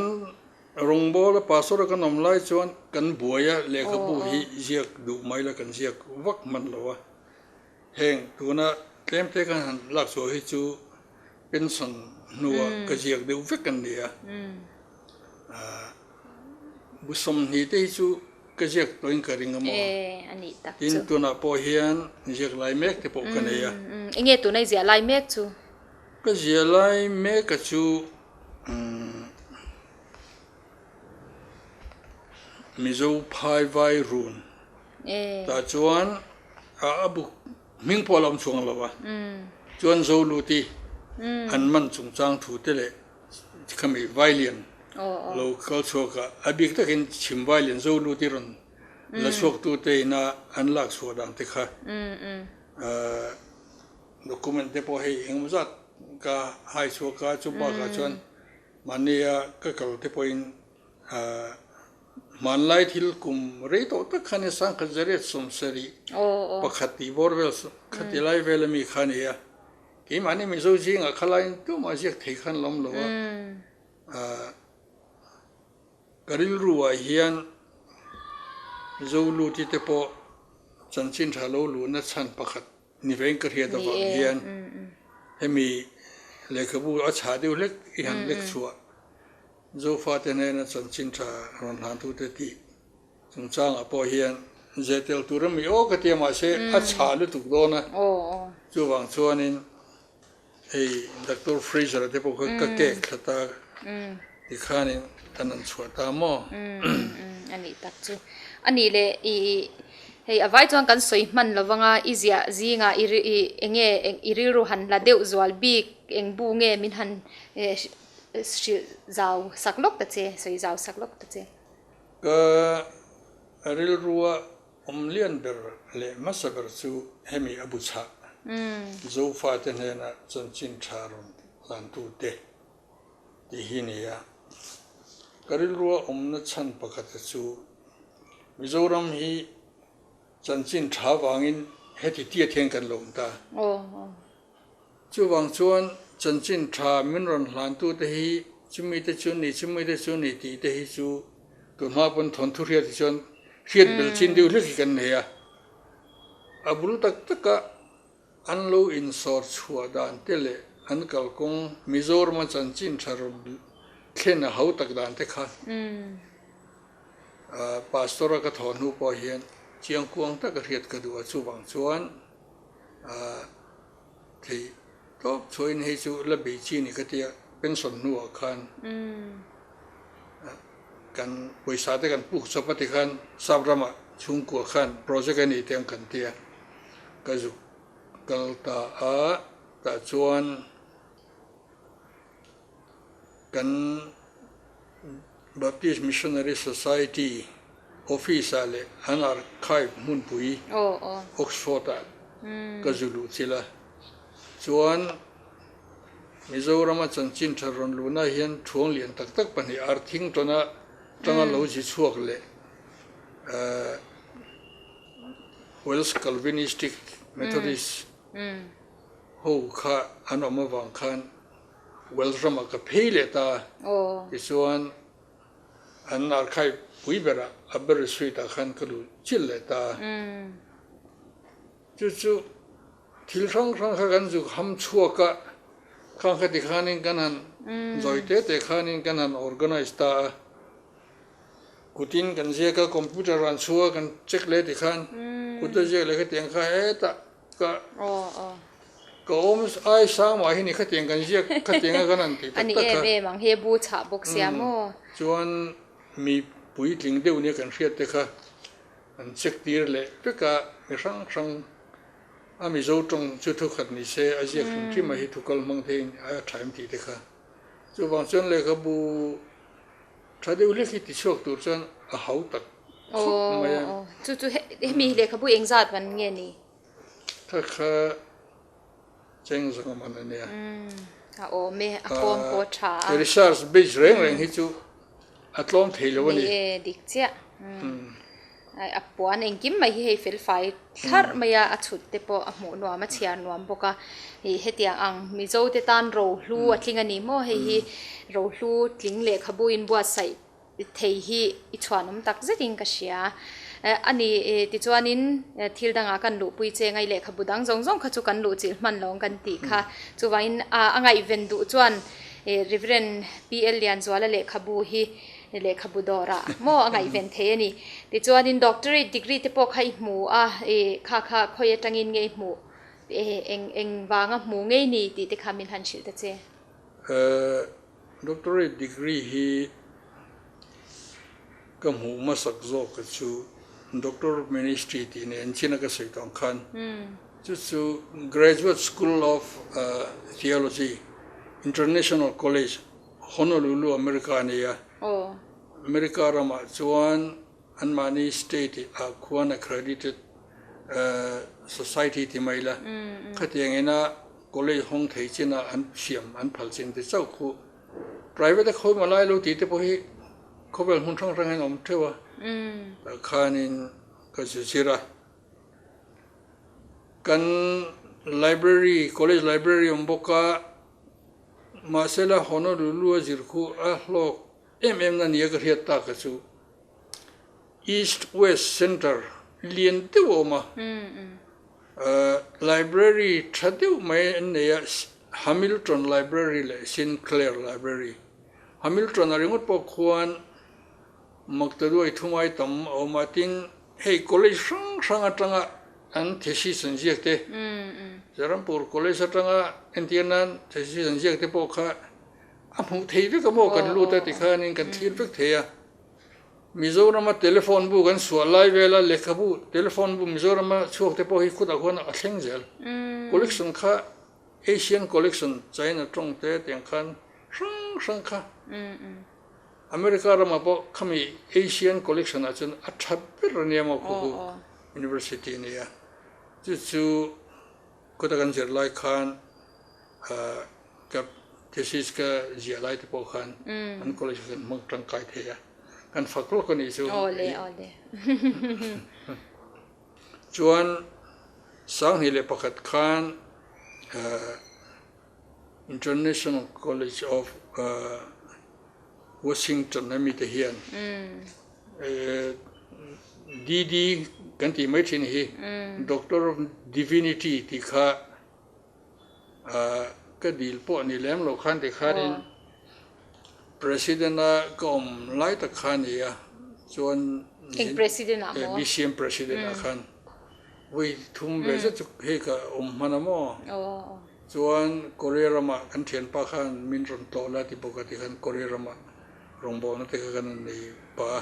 rawngbawla pastor a kan awm lai chuan kan buai a, lehkhabu hi ziak duh mai la kan ziak vak hman lo a. Heng tuna tlemte kan han lak chhuah hi chu pension hnuah ka ziak deuh vek an ni a. Bu 20 te hi chu ka ziak tawhin ka ring a maw? Tin, tunah pawh hian ziak lai mek te pawh ka nei a. Enge tuna i ziah lai mek chu? Ka ziah lai mek a chu Mizo phai vai run tah chuan a bu hming pawh a la awm chhuang lo a, chuan Zoluti an man chungchang thu te leh khami Vailian lo kal chhuak a, a bik takin chhim Vailian Zoluti rawn la chhuak tu te ina an lak chhuah dan te kha document te pawh hei engemaw zat ka hai chhuak a, chu bakah chuan mahnia ka kal te pawhin Hmanlai thil kum rei tawh tak kha nia sangkhat zariat 70 pakhat tih bawr vel khati lai vel ami kha a ni a, keimahni Mizo zingah kha laiin tumah ziak thei khan la awm lo a, ka rilru ah hian Mizo luti te pawh chanchin tha lo luhna chhan pakhat ni vein ka hriat avang hian hemi lehkhabu a chhah deuh hlek i han lek chhuah Zofate hnena chanchin tha rawn hlantute tih chungchangah pawh hian zeh tel tur a mi aw ka tia mahse a chhah lutuk dawn a, chuvang chuanin hei Doctor Fraser-a te pawh kha ka kek thla ta tikhanin kan han chhuah ta maw? A nih tak chu. A nih leh i hei a vai chuan kan sawi hman lo vanga i ziah zingah i eng nge i rilru han la deuh zual bik eng bu nge min han Hrilh zau sak lawk ta che, sawi zau sak lawk ta che. Ka rilrua awm lian ber leh hmasa ber chu hemi a bu chhah, Zofate hnena chanchin tha rawn hlantute tih hi ni a. Ka rilrua awmna chhan pakhata chu Mizoram hi chanchin tha vangin heti tiat hian kan lo awm ta. Chuvang chuan chanchin tha min rawn hlantute hi chumite chu ni, chumite chu ni tih te hi chu tunhma pawn thawnthu hriat hi chuan hriat bel chin deuh hlek hi kan nei a. A bul tak taka An lo insawr chhuah dan te leh an kalkawng Mizorama chanchin tha rawn thlen a ho tak dan te kha Pastor a ka thawh hnu pawh hian chiangkuang taka hriat ka duh a, chuvang chuan theih tawp chhuahin hei chu la bei chi ni ka tia pension hnuah khan kan pawisa te kan puk chawp a ti khan sap ramah chhungkua khan project a ni te ang kan tia ka zuk kal ta a tah chuan kan Baptist Missionary Society office ah leh an archive hmunpui Oxford ah ka zu luh chilh a. Chuan Mizorama chanchin tha rawn luhna hian thuang lian tak tak pahnih Arthington-a tanga lo zi chhuak leh Welsh Calvinistic Methodist ho kha an awm avang khan Welsh ramah ka phei leh ta. Tichuan an archive pui berah Aberystwyth ah khan ka luh chilh leh ta. Chu chu thil hrang hrang kha kan zuk ham chhuak a, khang kha ti khanin kan han zawi te te khanin kan han organize ta a. Kutin kan ziak a, computer an chhua kan check leh ti khan kut a ziak leh khatiang kha hetah ka ka awm ai sang mah hi ni khatiang kan ziak khatiang a kan han tih tak tak kha. Ani em em ang he bu chhah bawk sia maw. Chuan mi puitling deuh nia kan hriat te kha an check tir leh vek a, mi hrang hrang a Mizo tawng chu thukhat ni se a ziak hrim hrim a hi thukal hmang theiin a tha em tih te kha. Chuvang chuan lehkhabu Tha deuh hlek hi ti chhuak tur chuan a hau tak khawp mai a. Aw, chu chu hemi lehkhabu engzat man nge ni? Kha kha cheng zawng a man a nia. A awm e, a kawm pawh a tha a. Research base reng reng hi chu a tlawm thei lo a ni. Ni e, dik chiah. A puan engkim mai hi hei fel fai thlarh mai a, a chhut te pawh a hmuh nuam a chhiar nuam bawk a, ih hetiang ang Mizo te tan rohlu a tling a ni maw hei hi rohlu tling lehkhabu inbuatsaih thei hi i chhuanawm tak zetin ka hria a ni tichuanin thil dangah kan luhpui che ngai lehkhabu dang zawng zawng kha chu kan luh chilh hman lo ang kan tih kha chuvangin a ngaihven duh chuan Reverend PL Lianzuala lehkhabu hi lehkhabu dawrah maw a ngaihven thei a ni. Tichuanin doctorate degree te pawh kha i hmu a, ih kha kha khawi atangin nge i hmuh, eng eng vanga hmu ngei ni tih te kha min han hrilh ta che. Doctorate degree hi ka hmuh hmasak zawk chu Doctor of Ministry tih nen chin a ka sawi tawh ang khan chu chu Graduate School of Theology International College Honolulu, America a ni a. America ramah chuan anmahni state ah khuan accredited society ti mai la, khatiang ina college hawng thei chinah an siam an phal chin te chauh khu private a khawi malai lo tih te pawh hi khawvel hmun hrang hrang hian awm theuh a, tah khanin ka zir a. Kan library, college library awm bawk a. Mahsela Honolulu a zir khu a hlawk em em na nia ka hriat tak a chu East West Center lian deuh a awm a, library tha deuh mai an nei a, Hamilton Library leh Sinclair Library. Hamilton a ringawt pawh khuan Maktaduai thumai tam a awm a, tin hei college hrang hrang atanga an thesis an ziak te, Zarampur college atanga entir nan thesis an ziak te pawh kha a hmuh thei vek a maw kan lut a tikhanin kan thlir vek thei a. Mizorama telephone bu kan suah lai vela lehkhabu telephone bu Mizorama chhuak te pawh hi khutah khuan a thleng zel. Collection kha Asian collection China tawng te tiang khan hrang hrang kha. America ramah pawh khami Asian collection ah chuan a tha ber a nia maw khu khu University a nia. Chu chu kawta kan zir lai khan ka thesis ka ziah lai te pawh khan an college kan hmang tangkai thei a, kan fak lawk a nih chu. Chuan 2001 khan International College of Washington a mite hian DD kan tih mai thin hi Doctor of Divinity tih kha. Ka dil pawh ni lem lo khan tikhanin President a ka awm lai tak kha a ni a, chuan Eng President ah maw? BCM President ah khan vawi thum ve zet chu hei ka awm hman a maw? Chuan Korea ramah kan thianpa khan min rawn tlawh la ti bawk a tikhan Korea ramah rawngbawlna te kha kan nei pah a,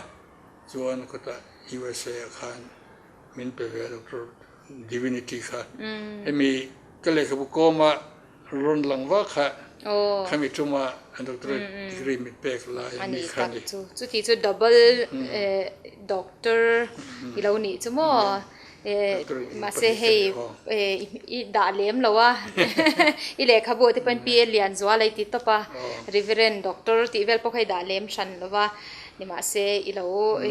chuan khawtah USA ah khan min pe ve a Doctor Divinity kha. Hemi ka lehkhabu kawma rawn lang vak kha khami tuma an doctorate degree min pek lai a ni kha a ni. Chuti chu double doctor i lo nih chu maw? Mahse hei i dah lem lo a, i lehkhabu te pawn PA Lianzuala i ti tawp a, Reverend Doctor tih vel pawh kha i dah lem hran lo va, nimahse i lo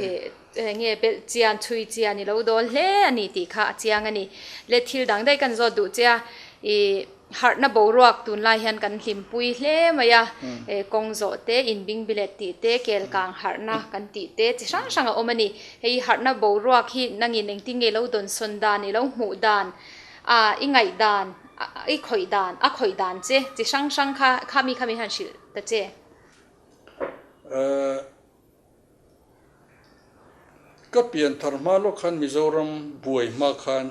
Enge belh chian chhui chian i lo dawl hle a ni tih kha a chiang a ni. Le thil dang daih kan zawt duh che a, i harhna boruak tunlai hian kan hlimpui hle mai a, kawng zawh te, inbing bilet tih te, kel kang harhna kan tih te chi hrang hrang a awm a ni. Hei harhna boruak hi nangin engtin nge i lo dawnsawn dan, i lo hmuh dan, a i ngaih dan, i khawih dan, a khawih dan che chi hrang hrang kha khami khami han hrilh ta che. Ka pian thar hma lawk khan Mizoram buai hma khan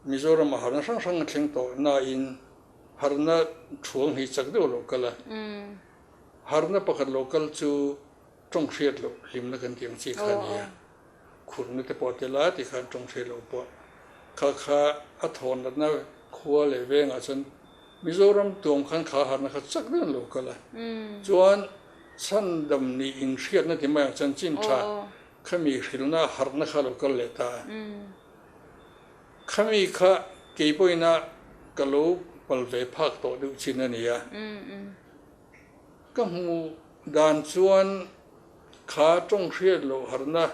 Mizoram a harna hrang hrang a thleng tawh nain harna thuang hi chak deuh lo kal a. Harna pakhat lo kal chu tawng hriat loh hlimna kan tih ang chi kha a ni a. Khurna te pawh a tel a tikhan tawng hriat loh pawh kha kha a thawn natna khua leh vengah chuan Mizoram tuam khan kha harna kha chak deuh an lo kal a. Chuan Chhandam nih inhriatna ti mai ang chanchin tha khami hrilhna harhna kha lo kal leh ta a. Khami kha kei pawhina ka lo pal ve phak tawh deuh chin a ni a. Ka hmuh dan chuan kha tawng hriat loh harhna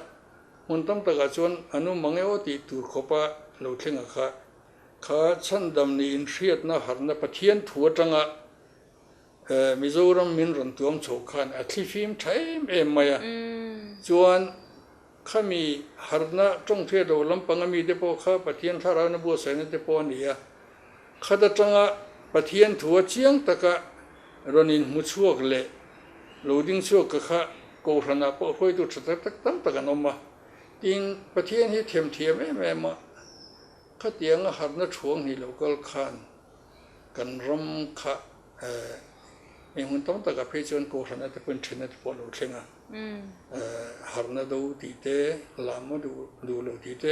hmun tam takah chuan an awm ang e aw tih tur khawpa lo thleng a kha. Kha chhandam nih inhriatna harhna Pathian thu atanga Mizoram min rawn tuam chho khan a thlifim tha em em mai a, chuan khami harhna tawngthriat lo lampang a mite pawh kha Pathian thlarauina buatsaihna te pawh a ni a, khat atanga Pathian thu a chiang taka rawn inhmu chhuak leh lo ding chhuak ka kha Kohhranah pawh hruaitu tha tak tak tam tak an awm a, tin Pathian hi themthiam em em a, khatianga harhna thuang hnih lo kal khan Kan ram kha eng hun tam takah phei chuan Kohhran ate pawhin then ate pawh a lo thleng a, harhna do tih te, lamna duh lo tih te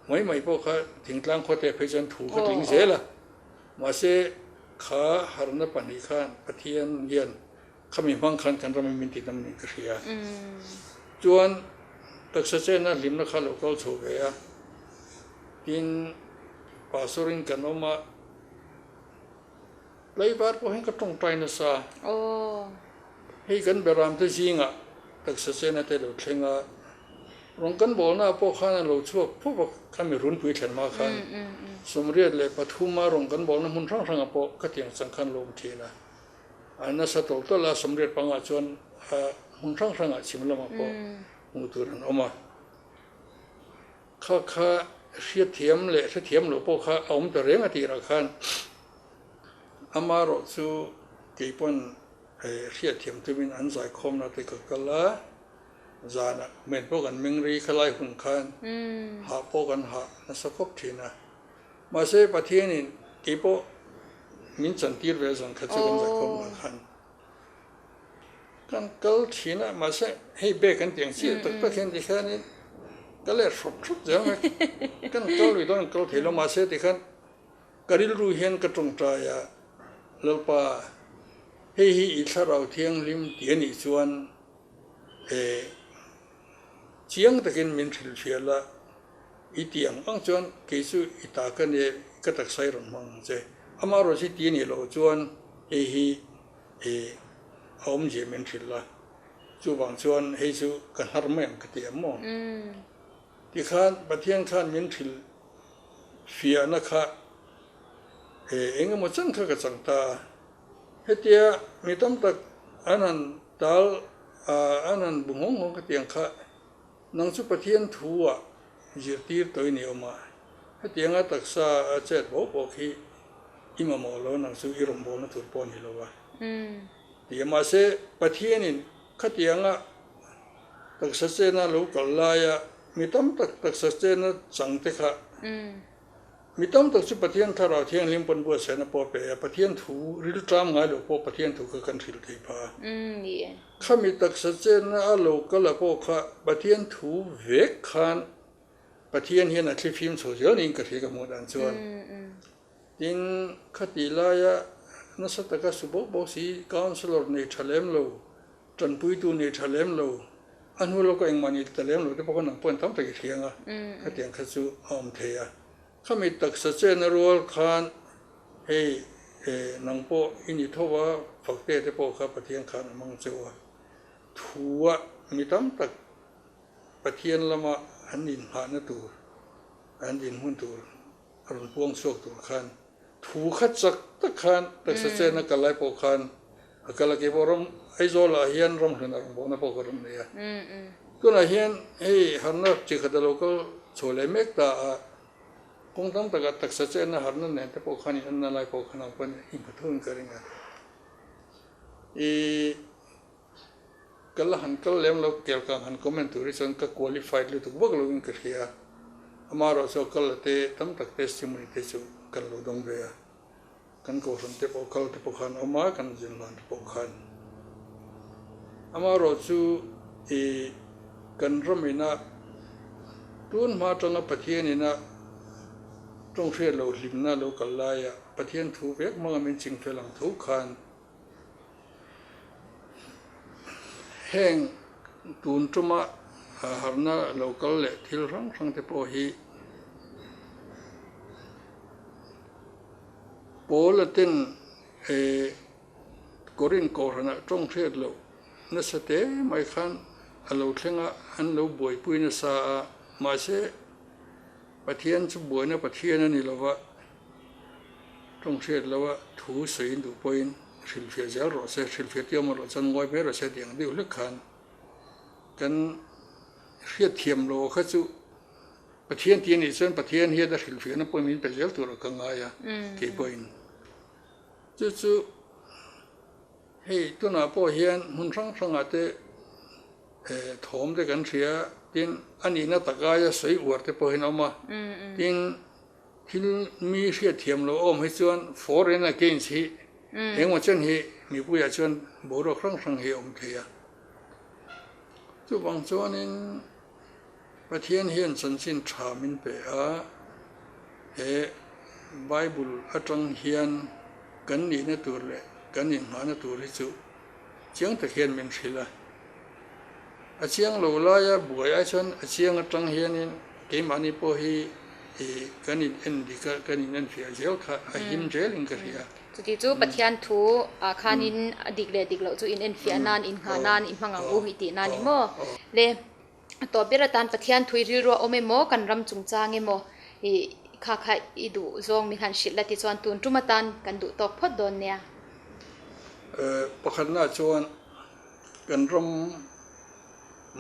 mai mai pawh kha thingtlang khawte ah phei chuan thu kha tling zel a. Mahse kha harhna pahnih khan Pathian hian khami hmang khan kan ram hi min ti dam niin ka hria. Chuan taksa chena hlimna kha lo kal chho ve a, tin Pastor in kan awm a, tlaivar pawh hian ka tawngtai nasa. Hei kan beram te zingah taksa chena te lo thleng a, rawn kan bawlna ah pawh khan a lo chhuak phup a, khami runpui thlen hma khan 83 a rawn kan bawlna hmun hrang hrangah pawh ka tiang chang khan lo awm thin a. A nasa tawlh tawlh a, 85 ah chuan hmun hrang hrangah chhim lamah pawh hmuh tur an awm a. Kha kha hriatthiam leh hrethiam loh pawh kha a awm ta reng a tirah khan amaherawh chu kei pawn hriatthiam tumin an zaikhawmna te ka kal a, zanah men pawh kan meng rei kha lai hun khan hah pawh kan hah nasa khawp thin a. Mahse Pathianin kei pawh min chantir ve zan kha chu kan zaikhawmna khan. Kan kal thin a, mahse hei bag an tih ang chiah tak tak hian tikhianin ka let hrawp hrawp zel mai. Kan kal lui dawn kal thei lo mahse tikhan ka rilru hian ka tawngtai a, Lalpa hei hi i thlarau thianghlim tih a nih chuan eh chiang takin min hrilhfiah la, i tih ang ang chuan kei chu i ta ka nia ka taksa i rawn hmang ang che. Amaherawhchu hi tih a nih loh chuan hei hi I a awmzia min hrilh a, chuvang chuan hei chu ka hnar mai ang ka ti ang maw? Tikhan Pathian khan min hrilh fiahna kha eng emaw chan kha ka chang ta a, hetia mi tam tak an han tal an han bu nghawng nghawng ka ti ang kha, nang chu Pathian thu ah zirtir tawh i ni awm a, hetianga taksa a chet bawk bawk hi. I mamawh lo nang chu i rawngbawlna tur pawh a ni lo a ti a. Mahse, Pathianin khatianga taksa chena lo kal laia mi tam tak taksa chena changte kha mi tam tak chu Pathian Thlarau Thianghlim pawn buatsaihna pawh a pe a, Pathian thu rilṭam ngai lo pawh Pathian thu kha kan hrilh thei phah a. Khami taksa chenna a lo kal a pawh kha Pathian thu vek khan Pathian hian a thlifim chho zel niin ka hria ka hmuh dan chuan. Tin, khatih laia nasa taka su bawk bawk si councillor nei tha lem lo, tanpuitu nei tha lem lo, a hnu lawka engmah ni ta lem lo te pawh kha nang pawhin tam tak i hria ang a, khatiang kha chu a awm thei a. Khami taksa chenna rual khan hei nang pawh i ni tho a, fakte te pawh kha Pathian khan a hmang cheu a, thu a mi tam tak Pathian lama an inhmahna tur, an dinhmun tur a rawn puang chhuak tur khan thu kha chak tak khan taksa chena kal lai pawh khan a kal a, keipawh ram Aizawl ah hian ram hlun a rawn bawhna pawh ka rawn nei a. Tunah hian hei harna chi khat a lo kal chhuah leh mek ta a, kawng tam takah taksa chena harna nen te pawh khan in anna lai pawh khan ang pawn i hmu thung in ka ring a. I. Ka la han kal lem lo, kel ka han comment tur hi chuan ka qualified lutuk vak lo in ka hria a, amaherawh chu a kal la te tam tak testimony te chu kan lo dawng ve a, kan kohhran te pawh kal te pawh khan awm a, kan zin hlan te pawh khan. Amaherawh chu i kan ram ina tun hma atanga Pathian ina tawng hriat loh hlimna lo kal laia Pathian thu vek hmanga min chingfel ang tho khan, Heng tun tuma harna lo kal leh thil hrang hrang te pawh hi Paula ten Korinth kohhranah tawng hriat loh nasa te mai khan a lo thleng a, an lo buaipui nasa a, mahse Pathian chu buaina Pathian a ni lova, tawng hriat loa thu sawiin duh pawhin hrilhfiah zel rawh se, hrilhfiah tir awm rawh chuan ngawi mai rawh se tih ang deuh hlek khan kan hriat thiam lo kha chu Pathian tih a nih chuan Pathian hian a hrilhfiahna pawhin min pe zel tur a ka ngai a, kei pawhin chu chu hei tunah pawh hian hmun hrang hrangah te Thawm te kan hria, tin a nihna tak aia sawi uar te pawhin a awm a, tin thil mi hriatthiam lo a awm hi chuan for and against hi engemaw chen hi mipuiah chuan boruak hrang hrang hi a awm thei a. Chuvang chuanin Pathian hian chanchin tha min pe a, he Bible atang hian kan nihna tur leh kan inhmahna tur hi chu Chiang tak hian min hrilh a, a chiang lo laia buai ai chuan a chiang atang hianin keimahni pawh hi ih kan in en dik a, kan in en fiah zel kha a him zelin ka hria. Chuti chu Pathian thu ah khanin a dik leh dik loh chu in en fiah nan, in nghah nan, i hmang ang u i tih nan ni maw? Le a tawp ber atan Pathian thu i rilru a awm emaw, kan ram chungchang emaw ih kha kha i duh zawng min han hrilh la tichuan tun tum atan kan duh tawk phawt dawn nia. Pakhatna chuan kan ram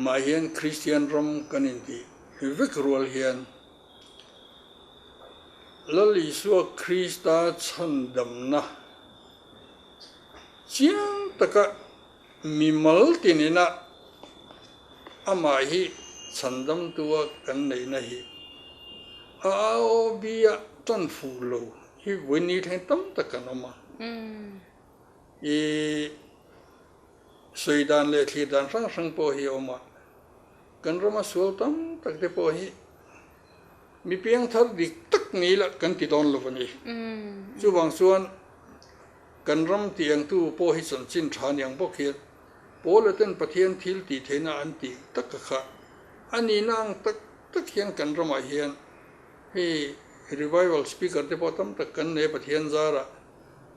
mah hian Kristian ram kan intih vek rual hian Lal Isua Krista chhandamna chiang taka Mimal tinina amah hi chhandamtua kan neihna hi a AOB-a tan fuh lo hi vawi thleng tam tak kan awm a. I sawi dan leh thlir dan hrang hrang pawh hi a awm a. Kan rama sual tam tak te pawh hi mi piangthar dik tak ni ila kan ti dawn lo a ni. Chuvang chuan. Kan ram tiangtu pawh hi chanchin tha niang bawk hian Paula ten Pathian thil tih theihna an tih tak a kha a nihna ang tak tak hian kan ramah hian hei revival speaker te pawh tam tak kan nei a Pathian zarah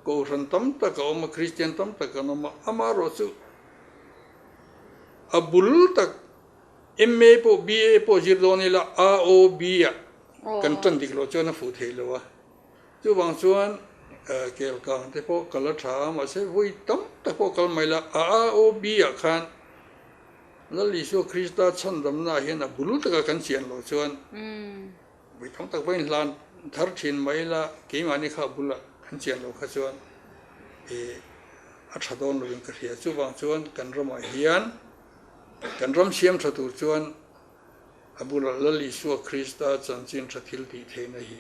Kohhran tam tak a awm a Kristian tam tak an awm a amaherawh chu a bul tak MA pawh BA pawh zir dawn ila AOB ah kan tan dik loh chuan a fuh thei lo a. Chuvang chuan kel kang te pawh kal a tha a, mahse vawi tam tak pawh kal mai la, a AOB ah khan Lal Isua Krista chhandamna ah hian a bul taka kan chian loh chuan vawi tam tak pawhin hlan thar thin mai la, keimahni kha a bulah. Kan chian loh kha chuan ih a tha dawn lovin ka hria. Chuvang chuan kan ramah hian kan ram siam tha tur chuan a bulah Lal Isua Krista chanchin tha thil tih theihna hi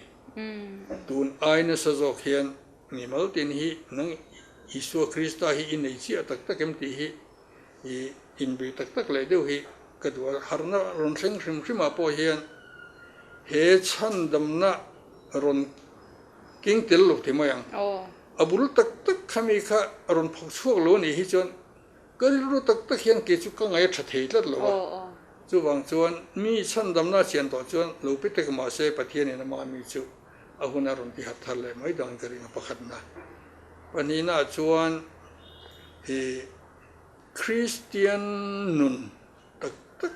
tun ai nasa zawk hian mimal tin hi nang Isua Krista hi i nei chiah tak tak em tih hi ih inbei tak tak leh deuh hi ka duh a. Harhna rawn thleng hrim hrimah pawh hian he chhandamna rawn Keng tel lo ti mai ang. A bul tak tak kha mi kha a rawn phawk chhuak lo a nih hi chuan ka rilru tak tak hian kei chu ka ngaih a tha thei tlat lo a. Chuvang chuan mi chhandamna a chian tawh chuan lo pe tek mah se Pathianin ama mi chu a hun a rawn ti harh thar leh mai dang ka ring a pakhatna. Pahnihnaah chuan ih Kristian nun tak tak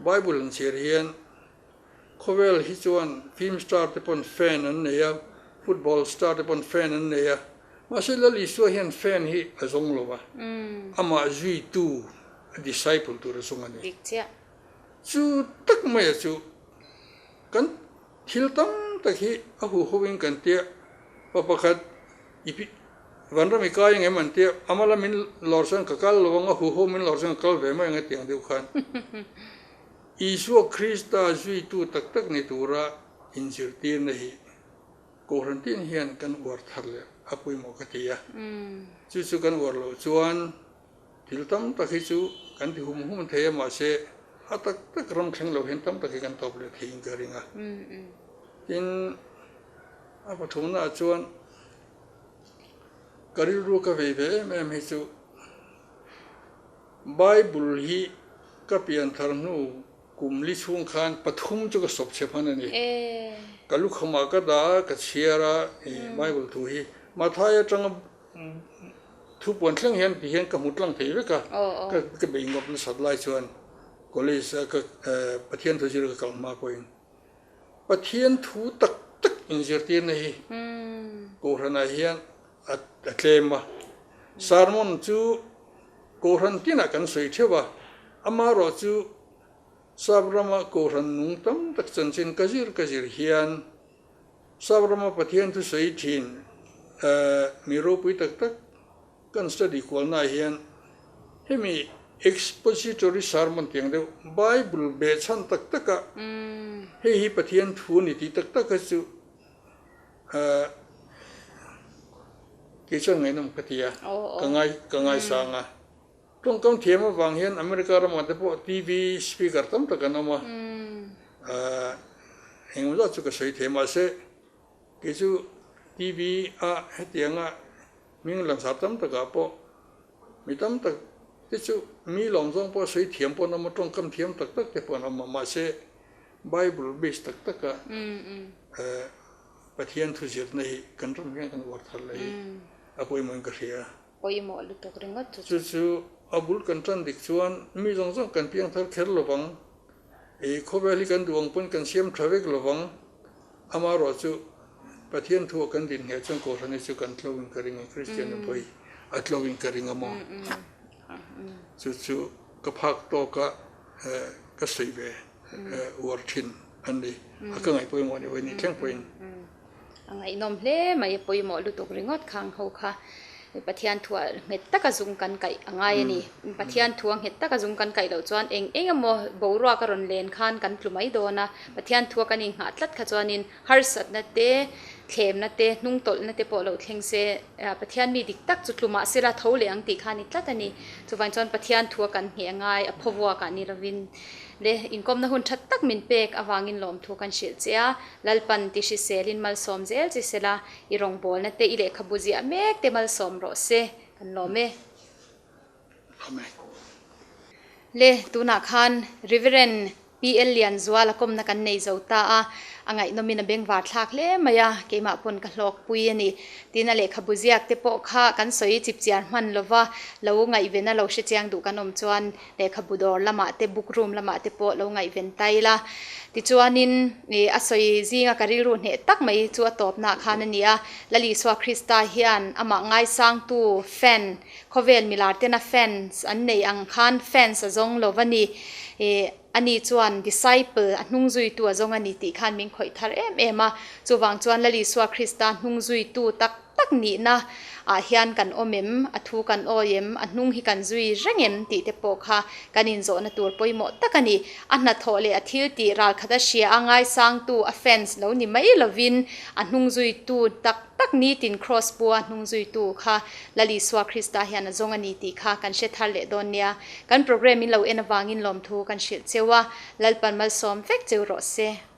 Bible an chhiar hian Khawvel hi chuan film star te pawn fan an nei a, football star te pawn fan an nei a, mahse Lal Isua hian fan hi a zawng lo va, amah zuitu, a disciple tur a zawng a ni. Dik chiah. Chu tak maia chu kan thil tam tak hi a huhho in kan tia, pa pakhat i pi vanram i kai ang em an tia, ama la min lawr chuan ka kal lo ang, a huhho min lawr chuan ka kal ve mai ang a ti ang deuh khan. Isua Krista zuitu tak tak ni tura inzirtirna hi Kohhran tin hian kan uar thar leh a pawimawh ka ti a. Chu chu kan uar loh chuan thil tam tak hi chu kan ti hum hum thei a, mahse a tak tak ram thleng lo hian tam tak hi kan tawp leh theiin ka ring a. Tin, a pathumnaah chuan ka rilru ka vei ve em em hi chu Bible hi ka pianthar hnu kum li chhung khan pathum chu ka sawp chhe hman a ni. Ka lukhamah ka dah a, ka chhiar a, i Bible thu hi Mathai atanga thu puan thleng hian ti hian ka hmu tlang thei vek a, ka bei ngawt nasat lai chuan college a ka Pathian thu zir ka kal hma pawhin Pathian thu tak tak inzirtirna hi Kohhranah hian a tlem a. Sermon chu Kohhran tinah kan sawi theuh a, amaherawh chu Sap rama Kohhran nung tam tak chanchin ka zir ka zir hian Sap rama Pathian thusawi thin mi ropui tak tak kan study kualnaah hian hemi expository sermon tiang deuh Bible behchhan tak taka hei hi Pathian thu a ni tih tak tak kha chu Kei chuan ngaihnawm ka ti a, ka ngai ka ngaisang a. Tawngkam thiam avang hian America ramah te pawh TV speaker tam tak an awm a, engemaw zat chu ka sawi thei mahse kei chu TV a hetianga hming langsar tam takah pawh mi tam tak te chu mi lawm zawng pawh sawi thiam pawh an awm a, tawngkam thiam tak tak te pawh an awm a mahse Bible base tak taka Pathian thu zirna hi kan ram hian kan uar thar leh hi a pawimawhin ka hria. Pawimawh lutuk ringawt chu chu. Chu chu a bul kan tan dik chuan mi zawng zawng kan piang thar kher lovang, i khawvel hi kan duh ang pawn kan siam tha vek lovang, amaherawh chu Pathian thu ah kan din ngheh chuan Kohhran hi chu kan tlo in ka ring a, Kristian nun pawh hi a tlo in ka ring a maw? Chu chu ka phak tawk a ka sawi ve. uar thin an ni. A ka ngaih pawimawh ni ni thleng pawhin. A ngaihnawm hle mai, a pawimawh lutuk ringawt khang ho kha. Pathian thua nghet taka zung kan kaih a ngai a ni. Pathian thua nghet taka zung kan kaih loh chuan eng eng emaw boruak a rawn len khan kan tlu mai dawn a. Pathian thua kan inghah tlat kha chuanin harsatna te, thlemna te, hnungtawlhna te pawh lo thleng se, Pathian mi dik tak chu tlu mah sela tho leh ang tih kha a ni tlat a ni. Chuvang chuan Pathian thua kan ngheh a ngai, a phawvuakah ni lovin. Le inkawmna hun that tak min pek avangin lawmthu kan hrilh che a, Lalpan ti hriselin malsawm zel che sela, i rawngbawlna te i lehkhabu ziah mek te malsawm rawh se, kan lawm e. Amen. Le tunah khan Reverend PL Lianzuala kawmna kan nei zo ta a, a ngaihnawmin a bengvar thlak hle mai a, keimah pawn ka hlawkpui a ni. Tin a lehkhabu ziak te pawh kha kan sawi chipchiar hman lova, lo ngaihven a lo hrechiang duh kan awm chuan lehkhabu dawr lamah te book room lamah te pawh lo ngaihven ta ila. Tichuanin ih a sawi zinga ka rilru hneh tak mai chu a tawpnaah khan a ni a, Lal Isua Krista hian amah ngaisangtu fan, khawvel milar tena fans an nei ang khan fans a zawng lo va ni. Ih ani chuan disciple a hnung zuitu a zawng a ni tih khan min khawih thar em em a. Chuvang chuan Lal Isua Krista hnung zuitu tak tak nihna ah hian kan awm em, a thu kan awi em, a hnung hi kan zui reng em tih te pawh kha kan inzawhna tur pawimawh tak a ni. A hnathawh leh a thil tih ral khat a hria a, ngaisangtu a fans lo ni mai lovin a hnung zuitu tak tak nitin Kraws pua hnung zuitu kha Lal Isua Krista hian a zawng a ni tih kha kan hre thar leh dawn nia. Kan programme in lo en avangin lawmthu kan hrilh cheu a, Lalpan malsawm vek cheu rawh se.